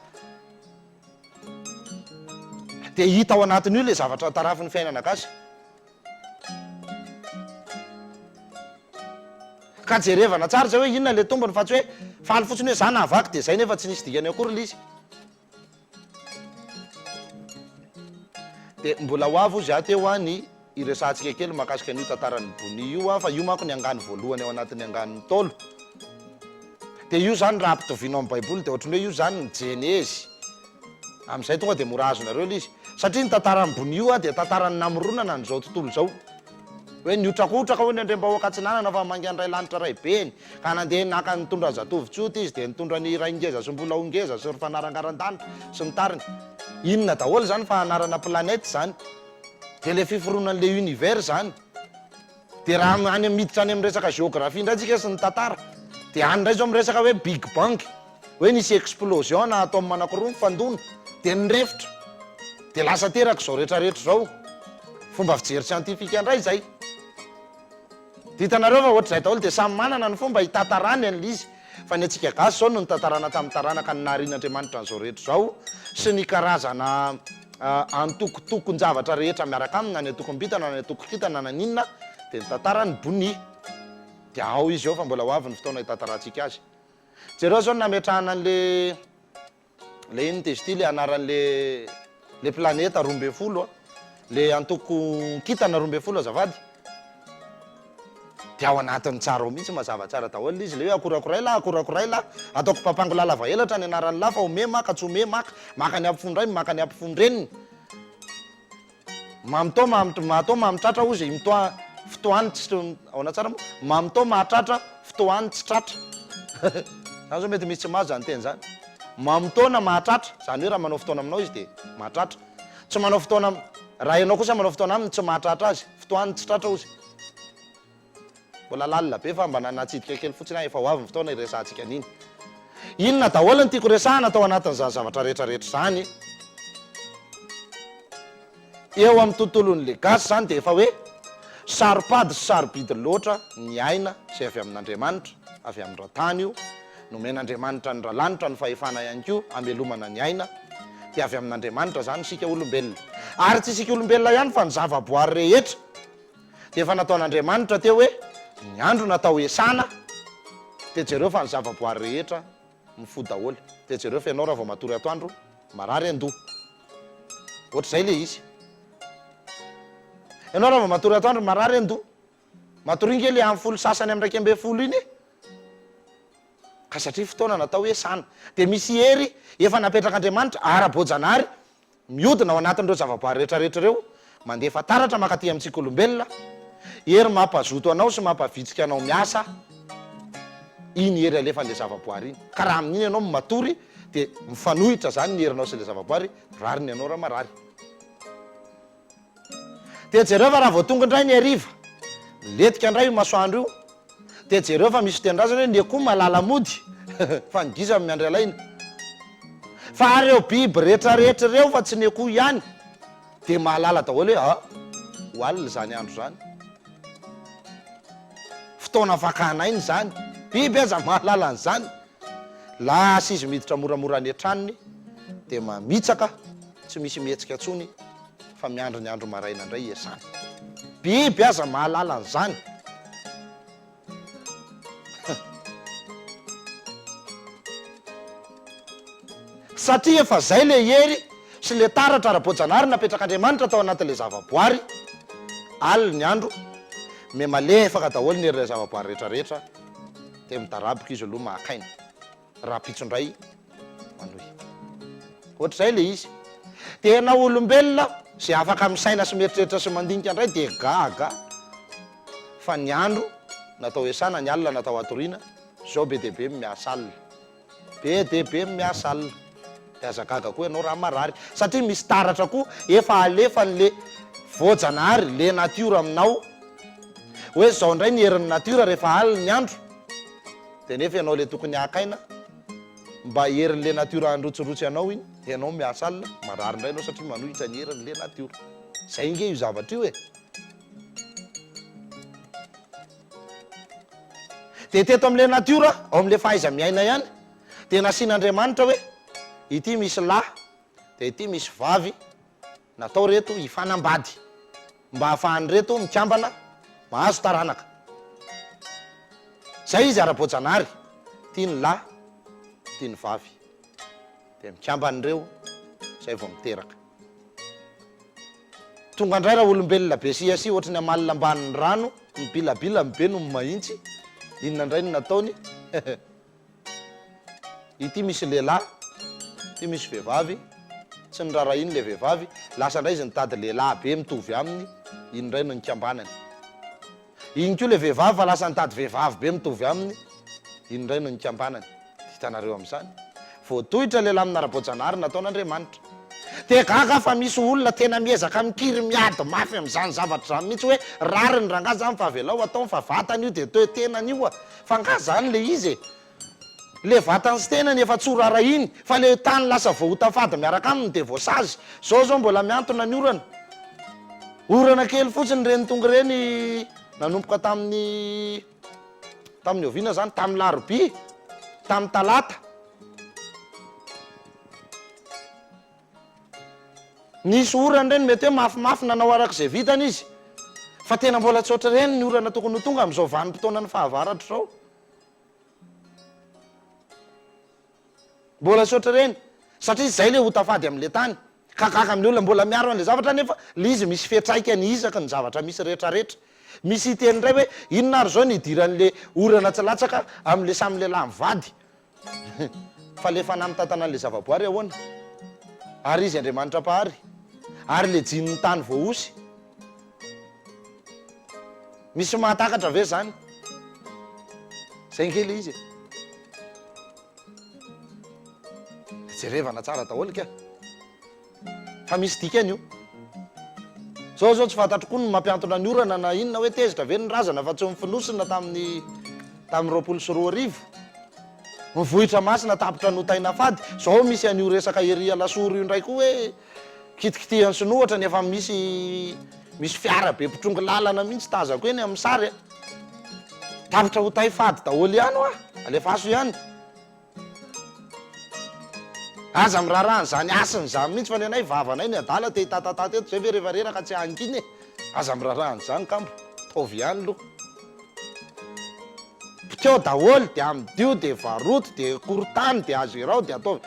Speaker 3: dia hita ao anatin'io ilay zavatra tarafin'ny fiainana gasy. Ka jerevana tsara izay hoe inona ilay tombony fa tsy hoe faly fotsiny hoe za nahavaky dia izay nefa tsy nisy dikany akory ilay izy. Dia mbola ho avy hozy aho teo an ny hiresahantsika kely mahakasika an'io tantaran'i Bonia io an, fa io manko ny angano voalohany ao anatin'ny anganon'ny Ntaolo. Dia io izany raha ampitovianao amin'ny Baiboly dia ohatran'ny hoe io izany ny Jenezy. Amin'izay tonga dia mora azonareo ilay izy. Satria ny tantaran'i Bonia io an dia tantaran'ny namoronana an'izao tontolo izao. Hoe nihotrakotraka hono ny Andriambahoaka Atsinanana fa mainga ny Railanitra Raibeny. Ka nandeha naka nitondra ny zatovo tsota izy dia nitondra ny Raingeza sy Mbola ho Ngeza sy ry Fanarangarandanitra sy ny tariny. Inona daholo izany fa anarana planète izany. Dia ilay fiforonan'ilay univers izany. Dia raha any miditra any amin'ny resaka géographie indray tsika sy ny tantara dia any indray izao miresaka hoe big bang. Hoe nisy explosion na atome anakiroa nifandona dia nirefotra. Dia lasa teraka izao rehetrarehetra izao. Fomba fijery scientifique indray izay. Dia hitanareo fa ohatr'izay daholo dia samy manana ny fomba hitantarany an'ilay izy. Fa ny antsika gasy izao no nitantarana tamin'ny taranaka ny naharian'Andriamanitra an'izao rehetra izao sy ny karazana antokotokon-javatra rehetra miaraka aminy na ny antokom-bintana na ny antokon-kintana na ny inona dia nitantara ny Bonia. Dia ao izy ao fa mbola ho avy ny fotoana hitantarantsika azy. Jereo izao ny nametrahana an'ilay Le inona izy ity le anaran'le le planeta 12 a, le antokon-kintana 12 azafady, de ao anatiny tsara ao mihitsy mazava tsara daholo le izy, le hoe akorakoray lahy akorakoray lahy, ataoko papango lalava elatra ny anaran'ny lahy fa ome maka tsy ome maka, maka ny ampifon-drainy maka ny ampifon-dreniny. Mamitoa maha mahatoa mahamitratra hozy i mitoa fotoany tsy ahoana tsara moa? Mamitoa mahatratra fotoany tsy tratra. Zany zao mety misy tsy mahazo zany teny zany. Mamitoa na mahatratra, zany hoe raha manao fotoana aminao izy dia mahatratra. Tsy manao fotoana raha ianao kosa manao fotoana aminy tsy mahatratra azy, fotoany tsy tratra hozy. Mbola lalina be fa mba nanatsidika kely fotsiny aho, efa ho avy ny fotoana hiresahantsika an'iny. Inona daholo no tiako resahana tao anatin'izany zavatra rehetra rehetra izany? Eo amin'ny tontolon'ny legasy izany dia efa hoe saro-pady sy sarobidy loatra ny aina izay avy amin'Andriamanitra, avy amin'ny Ratany io, nomen'Andriamanitra ny Ralanitra ny fahefana ihany koa hamelomana ny aina, dia avy amin'Andriamanitra izany isika olombelona. Ary tsy isika olombelona ihany fa ny zavaboary rehetra. Dia efa nataon'Andriamanitra teo hoe ny andro natao hiasana dia jereo fa ny zavaboary rehetra mifoha daholo. Dia jereo fa ianao raha vao matory atoandro marary andoha. Ohatr'izay ilay izy. Ianao raha vao matory atoandro marary andoha. Matoria nge le amin'ny folo sasany amin'ny 11 iny e. Ka satria fotoana natao hiasana. Dia misy hery efa napetrak'Andriamanitra ara-boajanahary Mihodina ao anatin'ireo zavaboary rehetrarehetra ireo, mandefa taratra mankaty amintsika olombelona, hery mampazoto anao sy mampavitrika anao miasa iny hery alefan'ilay zavaboary iny. Ka raha amin'iny ianao no matory dia mifanohitra izany ny herinao sy ilay zavaboary, rariny ianao raha marary. Dia jereo fa raha vao tonga indray ny hariva, milentika indray io masoandro io, dia jereo fa misy fitenin-drazana hoe ny akoho mahalala mody fa ny gisa no miandry alaina. Fa ireo biby rehetrarehetra ireo fa tsy ny akoho ihany dia mahalala daholo hoe ah, ho alina izany andro izany. Fotoana fakana aina izany. Biby aza mahalala an'izany. Lasa izy miditra moramora any an-tranony dia mamitsaka, tsy misy mihetsika intsony fa miandry ny andro maraina indray hiasana. Biby aza mahalala an'izany. Satria efa zay le hery sy le taratra ara-boajanahary napetrak'Andriamanitra tao anatin'le zavaboary, alina ny andro, miha-malefaka daholo ny herin'ilay zavaboary rehetrarehetra, dia midaraboka izy aloha maka aina. Rahampitso indray manohy. Ohatr'izay ilay izy. Dia ianao olombelona izay afaka misaina sy mieritreritra sy mandinika indray dia gaga fa ny andro natao hiasana, ny alina natao hatoriana, izao be dia be ny miasa alina. Be dia be ny miasa alina. Dia aza gaga koa ianao raha marary. Satria misy taratra koa efa alefan'le voajanahary, le natiora aminao hoe izao indray ny herin'ny natiora rehefa alina ny andro. Dia nefa ianao ilay tokony haka aina. mba herin'le natiora handrotsirotsy anao iny, ianao miasa alina, marary indray ianao satria manohitra ny herin'le natiora. Zay nge io zavatra io e. Dia teto amin'ilay natiora, ao amin'ilay fahaiza-miaina ihany, dia nasian'Andriamanitra hoe, ity misy lahy, dia ity misy vavy, natao ireto hifanambady, mba hahafahan'ireto mikambana mahazo taranaka. Izay izy ara-boajanahary, ity ny lahy, ity ny vavy. Dia mikambana ireo, izay vao miteraka. Tonga indray ra olombelona be siasia ohatry ny amalona ambanin'ny rano, mibilabila ny be no mahintsy, inona indray no nataony? Ity misy lehilahy, ity misy vehivavy, tsy noraharahiany ilay vehivavy, lasa indray izy nitady lehilahy be mitovy aminy, iny indray no nikambanany. Iny koa ilay vehivavy fa lasa nitady vehivavy be mitovy aminy, iny indray no nikambanany. Hitanareo amin'izany? Voatohitra ilay lamina ara-boajanahary nataon'Andriamanitra. Dia gaga aho fa misy olona tena miezaka mikiry miady mafy amin'izany zavatra izany mihitsy hoe rariny rangahy izany fa avelao ataony fa vatany io dia toe-tenany io a! Fa angaha izany ilay izy e? Ilay vatany sy tenany efa tsy ho rarahiny fa ilay tany lasa voahotafady miaraka aminy dia voasazy. Izao izao mbola mihantona ny orana. Orana kely fotsiny ireny tonga ireny nanomboka tamin'ny. Tamin'ny oviana izany? Tamin'ny larobia? Tamin'ny talata? Nisy orana ireny, mety hoe mafimafy nanao araka izay vitany izy. Fa tena mbola tsy ohatr'ireny ny orana tokony ho tonga amin'izao vanim-potoanan'ny fahavaratra izao. Mbola tsy ohatr'ireny. Satria izay ilay ota fady amin'ilay tany. Ka gaga amin'ny olona mbola miaro an'ilay zavatra nefa ilay izy misy fiantraikany isaky ny zavatra misy rehetrarehetra. Misy hiteny indray hoe inona ary izao ny hidiran'ilay orana tsy latsaka amin'ilay samy lehilahy mivady? Fa ilay fanahy mitantana an'ilay zavaboary ahoana? Ary izy Andriamanitra Mpahary? Ary ilay jinin'ny tany voahosy? Misy mahatakatra ve izany? Izay ange ilay izy e. Jerevana tsara daholo ka. Fa misy dikany io. Zao zao tsy fantatro koa ny mampiantona ny orana na inona hoe tezitra ve ny razana fa tsy nofonosina tamin'ny tamin'ny 2020. Ny vohitra masina tapitra notaina fady. Zao misy an'io resaka ery Alasora io indray koa hoe kitikitihan'ny sinoa ohatra ny efa misy misy fiara be mpitrongy lalana mihitsy tazako eny amin'ny sary a. Tapitra ho tay fady daholo ihany hoa. Alefaso ihany. Aza miraharaha an'izany hasiny izany mihitsy fa ny anay vavanay ny adala te hitatatata eto zay ve rehefa reraka tsy hangina e! Aza miraharaha an'izany kambo, taovy ihany loha. Poteho daholo de amidio de varoto de korontano de azerao de ataovy.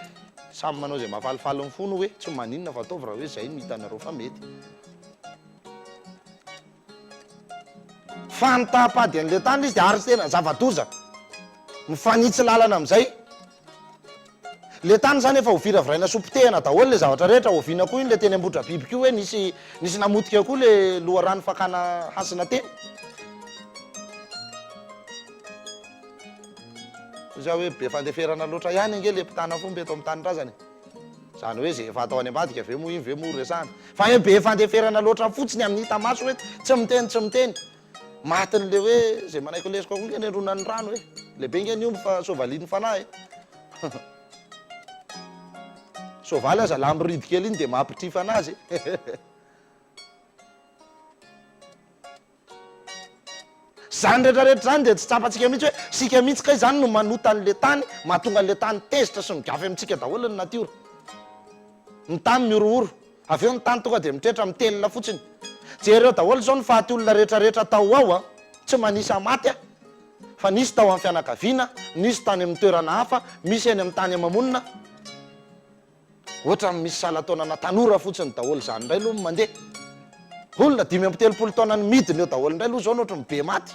Speaker 3: Samy manao izay mahafalifaly ny fony hoe tsy maninona fa ataovy raha hoe zay no hitanareo fa mety. Fa ny taham-pady an'ilay tany izy dia ary tena zava-doza. Mifanitsy lalana amin'izay. Ilay tany izany efa ho viraviraina sy ho potehina daholo ilay zavatra rehetra. Oviana koa iny ilay teny Ambohidrabiby koa hoe nisy nisy namotika koa ilay loharano fakana hasina teny. Hoy za hoe be fandeferana loatra ihany ange ilay mpitana fomba eto amin'ny tanindrazana e. Izany hoe izay efa atao any ambadika ve moa iny ve moa resahana? Fa hoe be fandeferana loatra fotsiny amin'ny hita maso hoe tsy miteny tsy miteny. Matin'le hoe izay manaiky lesoka koa nge nendronan'ny rano e. Lehibe nge ny omby fa soavalin'ny fanahy e. Soavaly aza lahy miridy kely iny dia mampitrifana anazy e. Izany rehetra rehetra izany dia tsy tsapantsika mihitsy hoe isika mihitsy kay izany no manota an'ilay tany, mahatonga an'ilay tany tezitra sy migafy amintsika daholo ny natiora. Ny tany mihorohoro, avy eo ny tany tonga dia mitretra, mitelina fotsiny. Jereo daholo izao ny faty olona rehetra rehetra tao ao an, tsy manisa maty aho, fa nisy tao amin'ny fianakaviana, nisy tany amin'ny toerana hafa, misy eny amin'ny tany ama-monina. Ohatran'ny misy salan-taonana tanora fotsiny daholo izany indray aloha no mandeha. Olona 35 taona ny midina eo daholo indray aloha izao no ohatran'ny be maty.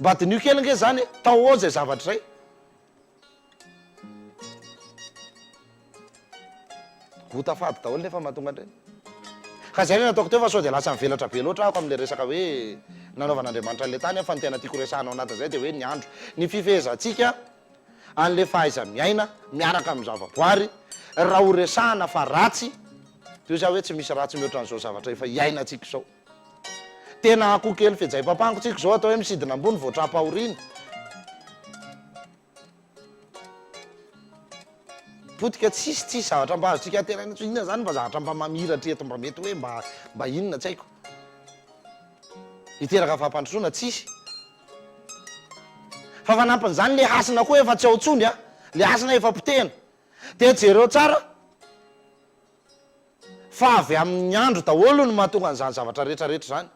Speaker 3: Mba diniho kely ange izany e, tao ao izay zavatra izay. Ota fady daholo nefa mahatonga an'ireny. Ka izay no nataoko teo fa sao dia lasa mivelatra be loatra aho amin'ilay resaka hoe nanaovan'Andriamanitra an'ilay tany aho fa ny tena tiako resahana ao anatin'izay dia hoe ny andro. Ny fifehezantsika an'ilay fahaiza-miaina miaraka amin'ny zavaboary, raha ho resahana fa ratsy, dia hoy za hoe tsy misy ratsy mihoatra an'izao zavatra efa iainantsika izao. Tena akoho kely fejay-papango tsika izao atao hoe misidina ambony vao tra-pahoriana. potika, tsisy tsisy zavatra mba azontsika antenaina intsony, inona zany mba zavatra mba mamiratra eto mba mety hoe mba mba inona tsy haiko. Hiteraka fampandrosoana, tsisy. Fa fanampin'izany le hasina koa efa tsy ao intsony a, le hasina efa potehina. Dia jereo tsara fa avy amin'ny andro daholo no mahatonga an'izany zavatra rehetra rehetra izany.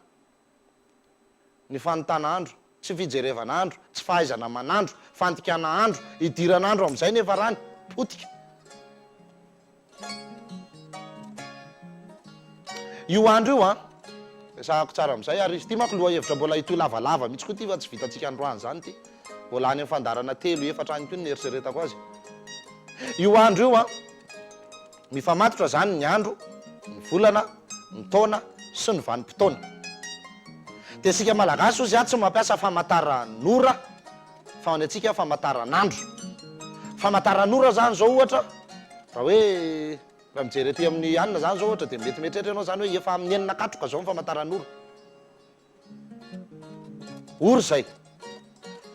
Speaker 3: Ny fanontana andro, tsy fijerevana andro, tsy fahaizana manandro, fandikana andro, idirana andro amin'izay nefa rany, potika. Io andro io an, resahako tsara amin'izay ary izy ity manko lohahevitra mbola hitohy lavalava mihitsy koa ity fa tsy vitantsika androany izany ity. Mbola any amin'ny fandaharana telo, efatra any koa no nieritreretako azy. Io andro io an, mifamatotra izany ny andro, ny volana, ny taona sy ny vanim-potoana. Dia isika Malagasy hozy an tsy mampiasa famantaran'ora fa ny antsika famantaran'andro. Famantaran'ora izany izao ohatra, raha hoe raha mijery aty amin'ny anona izany izao ohatra dia mety mieritreritra ianao izany hoe efa amin'ny enina katroka izao ny famantaran'ora. Ora izay.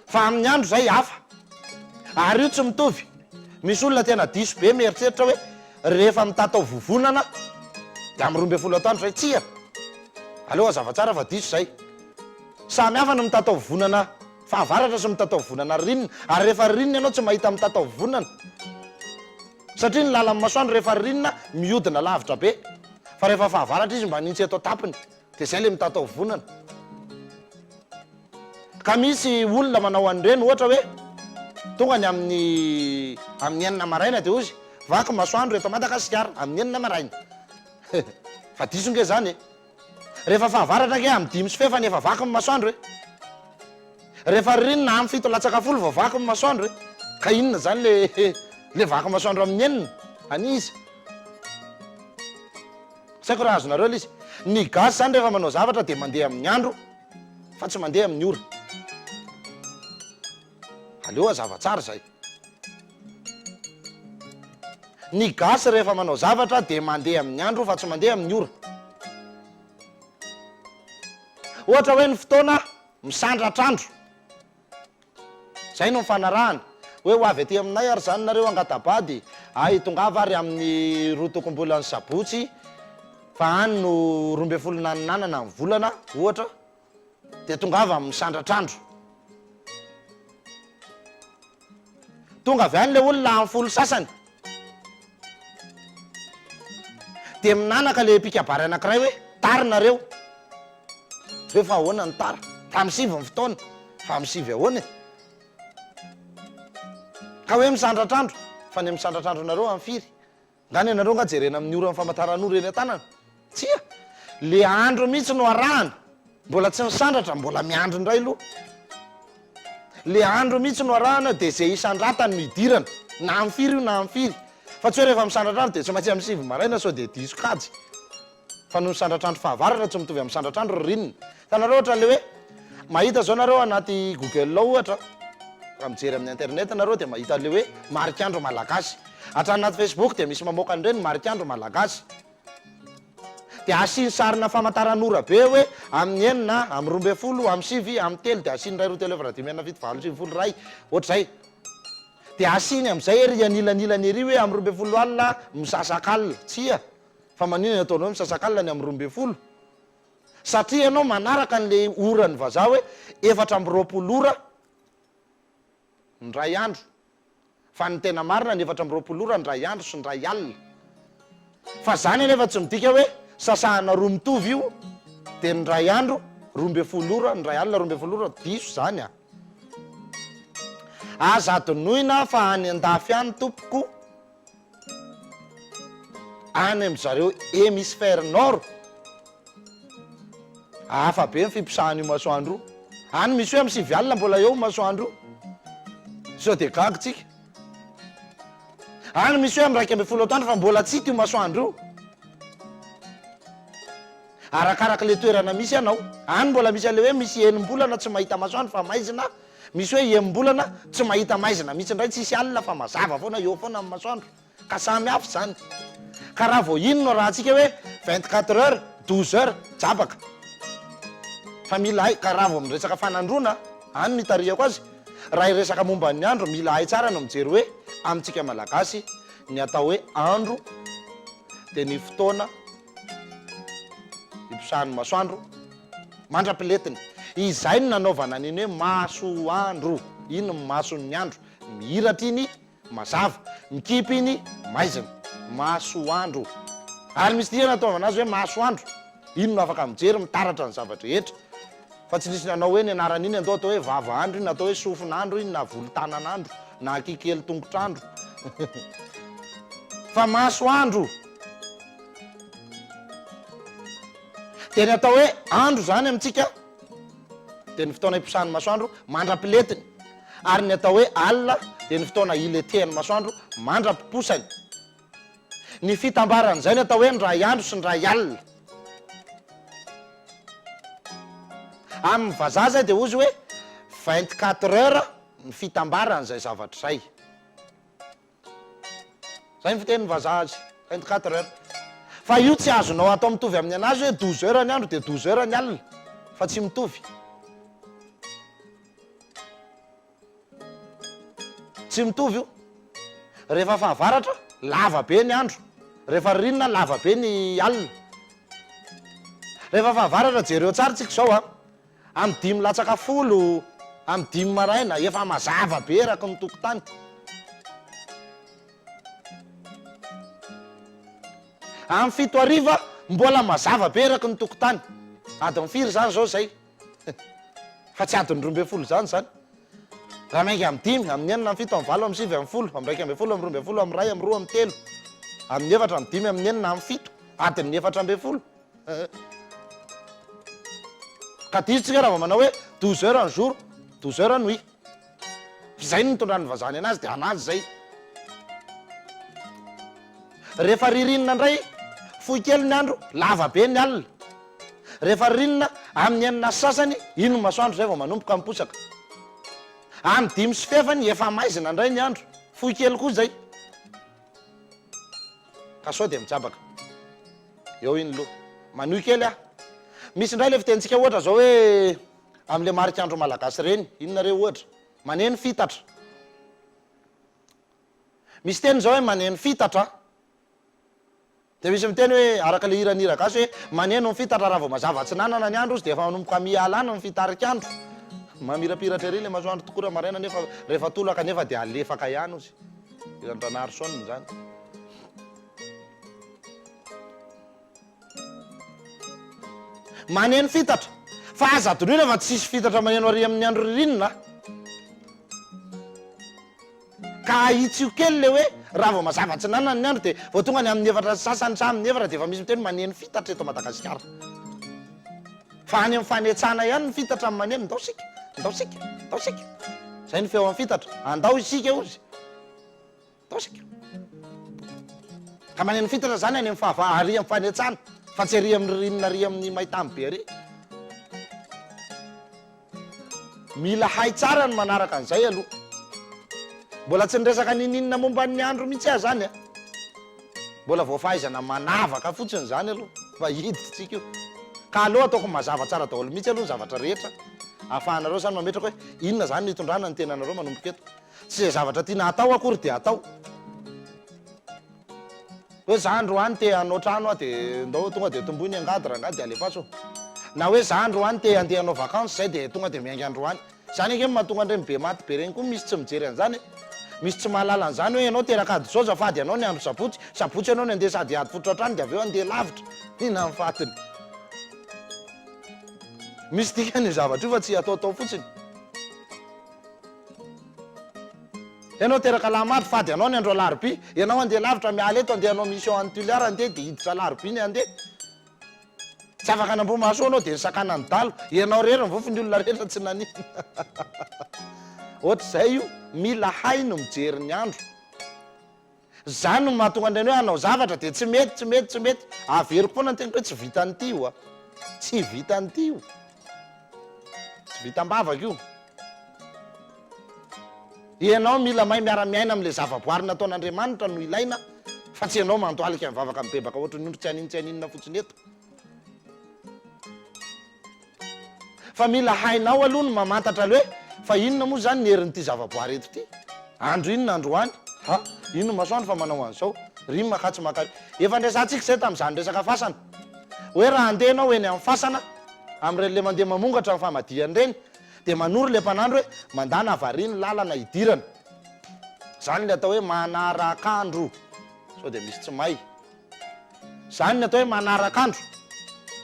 Speaker 3: Fa amin'ny andro izay hafa. Ary io tsy mitovy. Misy olona tena diso be mieritreritra hoe rehefa mitatao vovonana dia amin'ny 12 atoandro izay. Tsia! Aleo hazava tsara fa diso izay. Samy hafa ny mitatao vovonana fahavaratra sy mitatao vovonana ririnina. Ary rehefa ririnina ianao tsy mahita mitatao vovonana. Satria ny lalan'ny masoandro rehefa ririnina mihodina lavitra be. Fa rehefa fahavaratra izy mba nintsy eto an-tampony. Dia izay ilay mitatao vovonana. Ka misy olona manao an'ireny ohatra hoe tonga ny amin'ny amin'ny enina maraina dia hozy vaky masoandro eto Madagasikara amin'ny enina maraina. Fa diso nge zany e. Rehefa fahavaratra ange amin'ny dimy sy fefany efa vaky ny masoandro e. Rehefa ririnina amin'ny fito latsaka folo vao vaky ny masoandro e. Ka inona zany le le vaky masoandro amin'ny enina? An'iza? Tsy haiko raha azonareo ilay izy. Ny gasy zany rehefa manao zavatra dia mandeha amin'ny andro fa tsy mandeha amin'ny ora. Aleo hazava tsara izay. Ny gasy rehefa manao zavatra dia mandeha amin'ny andro fa tsy mandeha amin'ny ora. Ohatra hoe ny fotoana misandratr'andro. Izay no nifanarahana. Hoe ho avy aty aminay ary izany nareo hangata-bady, ay tongava ary amin'ny roa tokom-bolan'ny sabotsy fa any no 12 naninanana ny volana, ohatra, dia tongava amin'ny sandratr'andro. Tonga avy any ilay olona amin'ny folo sasany. Dia minanaka ilay mpikabary anankiray hoe, tara nareo. Hoe fa ahoana ny tara? Tamin'ny sivy ny fotoana. Fa amin'ny sivy ahoana e? Ka hoe misandratr'andro. Fa ny misandratr'andronareo amin'ny firy? Nga ny anareo nga jerena amin'ny oran'ny famantaranora eny an-tanana? Tsia! Le andro mihitsy no arahana. Mbola tsy nisandratra, mbola miandry indray aloha. Le andro mihitsy no arahana dia ze isandratany no idirana. Na amin'ny firy io na amin'ny firy. Fa tsy hoe rehefa misandratra andro dia tsy maintsy amin'ny sivy maraina sao dia diso kajy. Fa noho ny sandratr'andro fahavaratra tsy mitovy amin'ny sandratr'andro ririnina. Hitanareo ohatra le hoe mahita zao nareo anaty google ao ohatra, raha mijery amin'ny internet nareo dia mahita le hoe marik'andro malagasy. Hatrany anaty facebook dia misy mamoaka an'ireny marik'andro malagasy. Dia asiany sarina famantaran'ora be hoe amin'ny enina, amin'ny 12, amin'ny sivy, amin'ny telo dia asiany iray roa telo efatra dimy enina fito valo 90 iray ohatr'izay. Dia asiany amin'izay ery anilanilany ery hoe amin'ny 12 alina misasakalina. Tsia. Fa maninona ny ataonao hoe misasakalina ny amin'ny 12? Satria ianao manaraka an'ilay oran'ny vazaha hoe 24 ora ny iray andro. Fa ny tena marina ny 24 ora ny iray andro sy ny iray alina. Fa zany anefa tsy midika hoe sasahana roa mitovy io dia ny iray andro 12 ora, ny iray alina 12 ora, diso zany a! Aza adinoina fa any andafy any tompoko Any amin-dry zareo hémisphère nord, hafa be ny fiposahan'io masoandro io. Any misy hoe amin'ny sivy alina mbola eo io masoandro io. Sao dia gaga tsika. Any misy hoe amin'ny 11 atoandro fa mbola tsy hita io masoandro io. Arakaraka ilay toerana misy ianao. Any mbola misy an'ilay hoe misy enim-bolana tsy mahita masoandro fa maizina. Misy hoe enim-bolana tsy mahita maizina mihitsy indray, tsisy alina fa mazava foana, eo foana ny masoandro. Ka samy hafa izany. Ka raha vao iny no arahantsika hoe 24 heures, 12 heures, jabaka. Fa mila hay, ka raha vao miresaka fanandroana, any no itarihako azy, raha hiresaka momba ny andro, mila hay tsara no mijery hoe amintsika Malagasy. Ny atao hoe andro dia ny fotoana iposahan'ny masoandro mandra-piletiny. Izay no nanaovana an'iny hoe masoandro. Iny ny mason'ny andro. Mihiratra iny, mazava. Mikipy iny, maizina. Masoandro. Ary misy dikany nataovana azy hoe masoandro. Iny no afaka mijery, mitaratra ny zava-drehetra. Fa tsy nisy nanao hoe ny anaran'iny andao atao hoe vava andro iny, na atao hoe sofin'andro iny, na volon-tanan'andro, na akikely tongotr'andro. Fa masoandro. Dia ny atao hoe andro izany amintsika dia ny fotoana iposahan'ny masoandro mandra-piletiny. Ary ny atao hoe alina dia ny fotoana iletehan'ny masoandro mandra-piposany. Ny fitambaran'izay no atao hoe ny ray andro sy ny ray alina. Amin'ny vazaha izay dia hozy hoe 24 heures ny fitambaran'izay zavatra izay. Izay ny fitenin'ny vazaha azy, 24 heures. Fa io tsy azonao atao mitovy amin'ny anazy hoe 12 heures ny andro dia 12 heures ny alina, fa tsy mitovy. Tsy mitovy io. Rehefa fahavaratra, lava be ny andro. Rehefa ririnina, lava be ny alina. Rehefa fahavaratra, jereo tsara tsika izao a. Amin'ny dimy latsaka folo, amin'ny dimy maraina, efa mazava be eraky ny tokotany. Amin'ny fito hariva, mbola mazava be eraky ny tokotany. Adiny firy izany izao izay? Fa tsy adiny 12 izany izany. Raha miainga amin'ny dimy, amin'ny enina, amin'ny fito, amin'ny valo, amin'ny sivy, amin'ny folo, amin'ny 11, amin'ny 12, amin'ny iray, amin'ny roa, amin'ny telo, amin'ny efatra, amin'ny dimy, amin'ny enina, amin'ny fito, adiny 14. Ka diso tsika raha vao manao hoe 12 heures ny jour, 12 heures nuit. Izay no nitondran'ny vazaha ny anazy dia anazy izay. Rehefa ririnina indray, fohy kely ny andro, lava be ny alina. Rehefa ririnina, amin'ny enina sy sasany, iny ny masoandro izay vao manomboka miposaka. Amin'ny dimy sy fefany, efa maizina indray ny andro, fohy kely koa izay. Ka sao dia mijabaka. Eo iny loha. Manohy kely aho. Misy indray ilay fitenintsika ohatra izao hoe amin'ilay marik'andro malagasy ireny, inona re ohatra? Maneno fitatra. Misy teny izao hoe maneno fitatra, dia misy miteny hoe, araka ilay hiran'ny hira gasy hoe, maneno ny fitatra raha vao mazava atsinanana ny andro izy dia efa manomboka miala any ny fitarik'andro. Mamirapiratra ery ilay masoandro tokoa raha maraina nefa rehefa tolaka nefa dia alefaka ihany ozy. Hiran-dRanarison izany. Maneno fitatra. Fa aza adinoina fa tsisy fitatra maneno ary amin'ny andro ririnina a. Ka ahitsio kely le hoe raha vao mazava atsinanana ny andro dia vao tonga ny amin'ny efatra sy sasany sa amin'ny efatra dia efa misy miteny maneno fitatra eto Madagasikara. Fa any amin'ny fanetsana ihany ny fitatra no maneno, ndao isika, ndao isika, ndao isika. Zay ny feo amin'ny fitatra, andao isika hozy. Tosika. Ka maneno fitatra zany any amin'ny fahava ary amin'ny fanetsana fa tsy ary amin'ny ririnina ary amin'ny maitany be ary. Mila hay tsara ny manaraka an'izay aloha. Mbola tsy niresaka ninininona momba ny andro mihitsy aho zany a. Mbola vao fahaizana manavaka fotsiny zany aloha fa hiditra tsika io. Ka aleo ataoko mazava tsara daholo mihitsy aloha ny zavatra rehetra ahafahanareo zany mametraka hoe inona zany no hitondrana ny tenanareo manomboka eto. Tsy izay zavatra tiana hatao akory dia atao. Hoe za androany te hanao trano aho dia ndao tonga dia tomboy ny angady rangahy dia alefaso. Na hoe za androany te handeha hanao vacances zay dia tonga dia miainga androany. Zany ange no mahatonga an'ireny be maty be ireny koa misy tsy mijery an'izany e. Misy tsy mahalala an'izany hoe ianao teraka ady zao zafady ianao ny andro sabotsy, sabotsy ianao ny handeha sady hiady fototra hatrany dia avy eo handeha lavitra. Inona ny fatiny? Misy dikany io zavatra io fa tsy ataotao fotsiny. Ianao teraka alahamady, fady anao ny andro alarobia, ianao andeha lavitra miala eto andeha hanao mission any Tuléar andeha dia hiditra alarobia ny andeha. Tsy afaka an'Ambohimahasoa anao dia nisakanan'ny dalo, ianao irery nivoa ny olona rehetra tsy naninona. Ohatr'izay io, mila hay ny mijery ny andro. Zany no mahatonga an'ireny hoe hanao zavatra dia tsy mety, tsy mety, tsy mety. Averiko foana ny teniko hoe tsy vitan'ity io a. Tsy vitan'ity io. Tsy vitam-bavaka io. Ianao mila mahay miara-miaina amin'ilay zavaboary nataon'Andriamanitra no ilaina fa tsy ianao mandohalika mivavaka mibebaka ohatran'ny ondry tsy hanin-tsy haninona fotsiny eto. Fa mila hainao aloha ny mamantatra aloha hoe fa inona moa izany ny herin'ity zavaboary eto ity? Andro inona androany? Ha, ino ny masoandro fa manao an'izao? Ry maka tsy maka. Efa niresahantsika izay tamin'izany resaka fasana. Hoe raha handeha ianao eny amin'ny fasana, amin'ireny le mandeha mamongatra ny famadihana ireny, dia manoro le mpanandro hoe mandana avaria ny lalana hidirana. Izany le atao hoe manarak'andro. Sao dia misy tsy mahay. Izany ny atao hoe manarak'andro.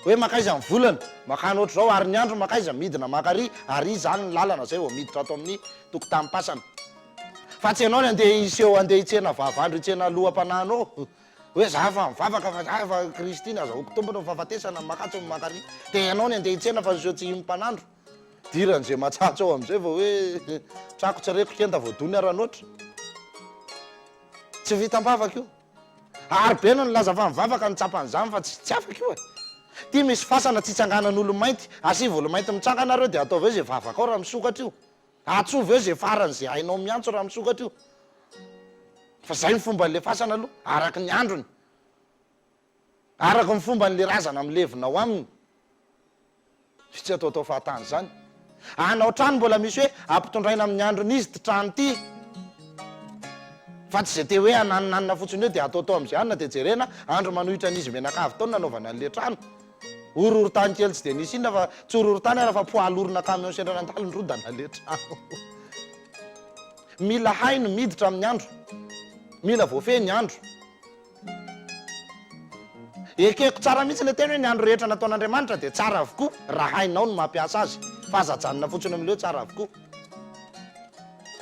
Speaker 3: Hoe mankaiza ny volana, makany ohatr'izao, ary ny andro mankaiza, midina maka ary, ary izany ny lalana izay vao miditra ato amin'ny tokotanim-pasana. Fa tsy ianao ny andeha hiseho andeha hitsena vavandro hitsena loham-panahinao hoe za fa mivavaka fa za fa Kristy ny azahoako tompony ny fahafatesana ny makatso ny makary dia ianao ny andeha hitsena fa niseho tsy hino mpanandro. Diran'izay matsatso ao amin'izay vao hoe trako tsy reko kenda voadony aranoatra. Tsy vitam-bavaka io. Ary be no nilaza fa mivavaka no tsapa an'izany fa tsy tsy afaka io e. Ty misy fasana tsy itsanganan'olo-mainty, asivo olo-mainty mitsangana reo dia ataovy eo izay vavakao raha misokatra io. Atsovy eo izay farany izay hainao miantso raha misokatra io. Fa zay ny fomban'le fasana aloha, araky ny androny. Araka ny fomban'le razana milevina ao aminy. Tsy tsy ataotao fahatany izany. Anao trano mbola misy hoe ampitondraina amin'ny androny izy ty trano ty. Fa tsy izay te hoe hananinanina fotsiny eo dia ataotao amin'izay anona dia jerena andro manohitra an'izy mianakavy tao no nanaovana an'le trano. Horohorontany kely tsy dia nisy inona fa tsy horohorontany ara fa poids lourd-na camion sendra nandalo nirodana le trano. Mila hay ny miditra amin'ny andro. Mila voafehy ny andro. Ekeko tsara mihitsy ilay teny hoe ny andro rehetra nataon'Andriamanitra dia tsara avokoa raha hainao ny mampiasa azy fa aza ajanona fotsiny amin'ilay hoe tsara avokoa.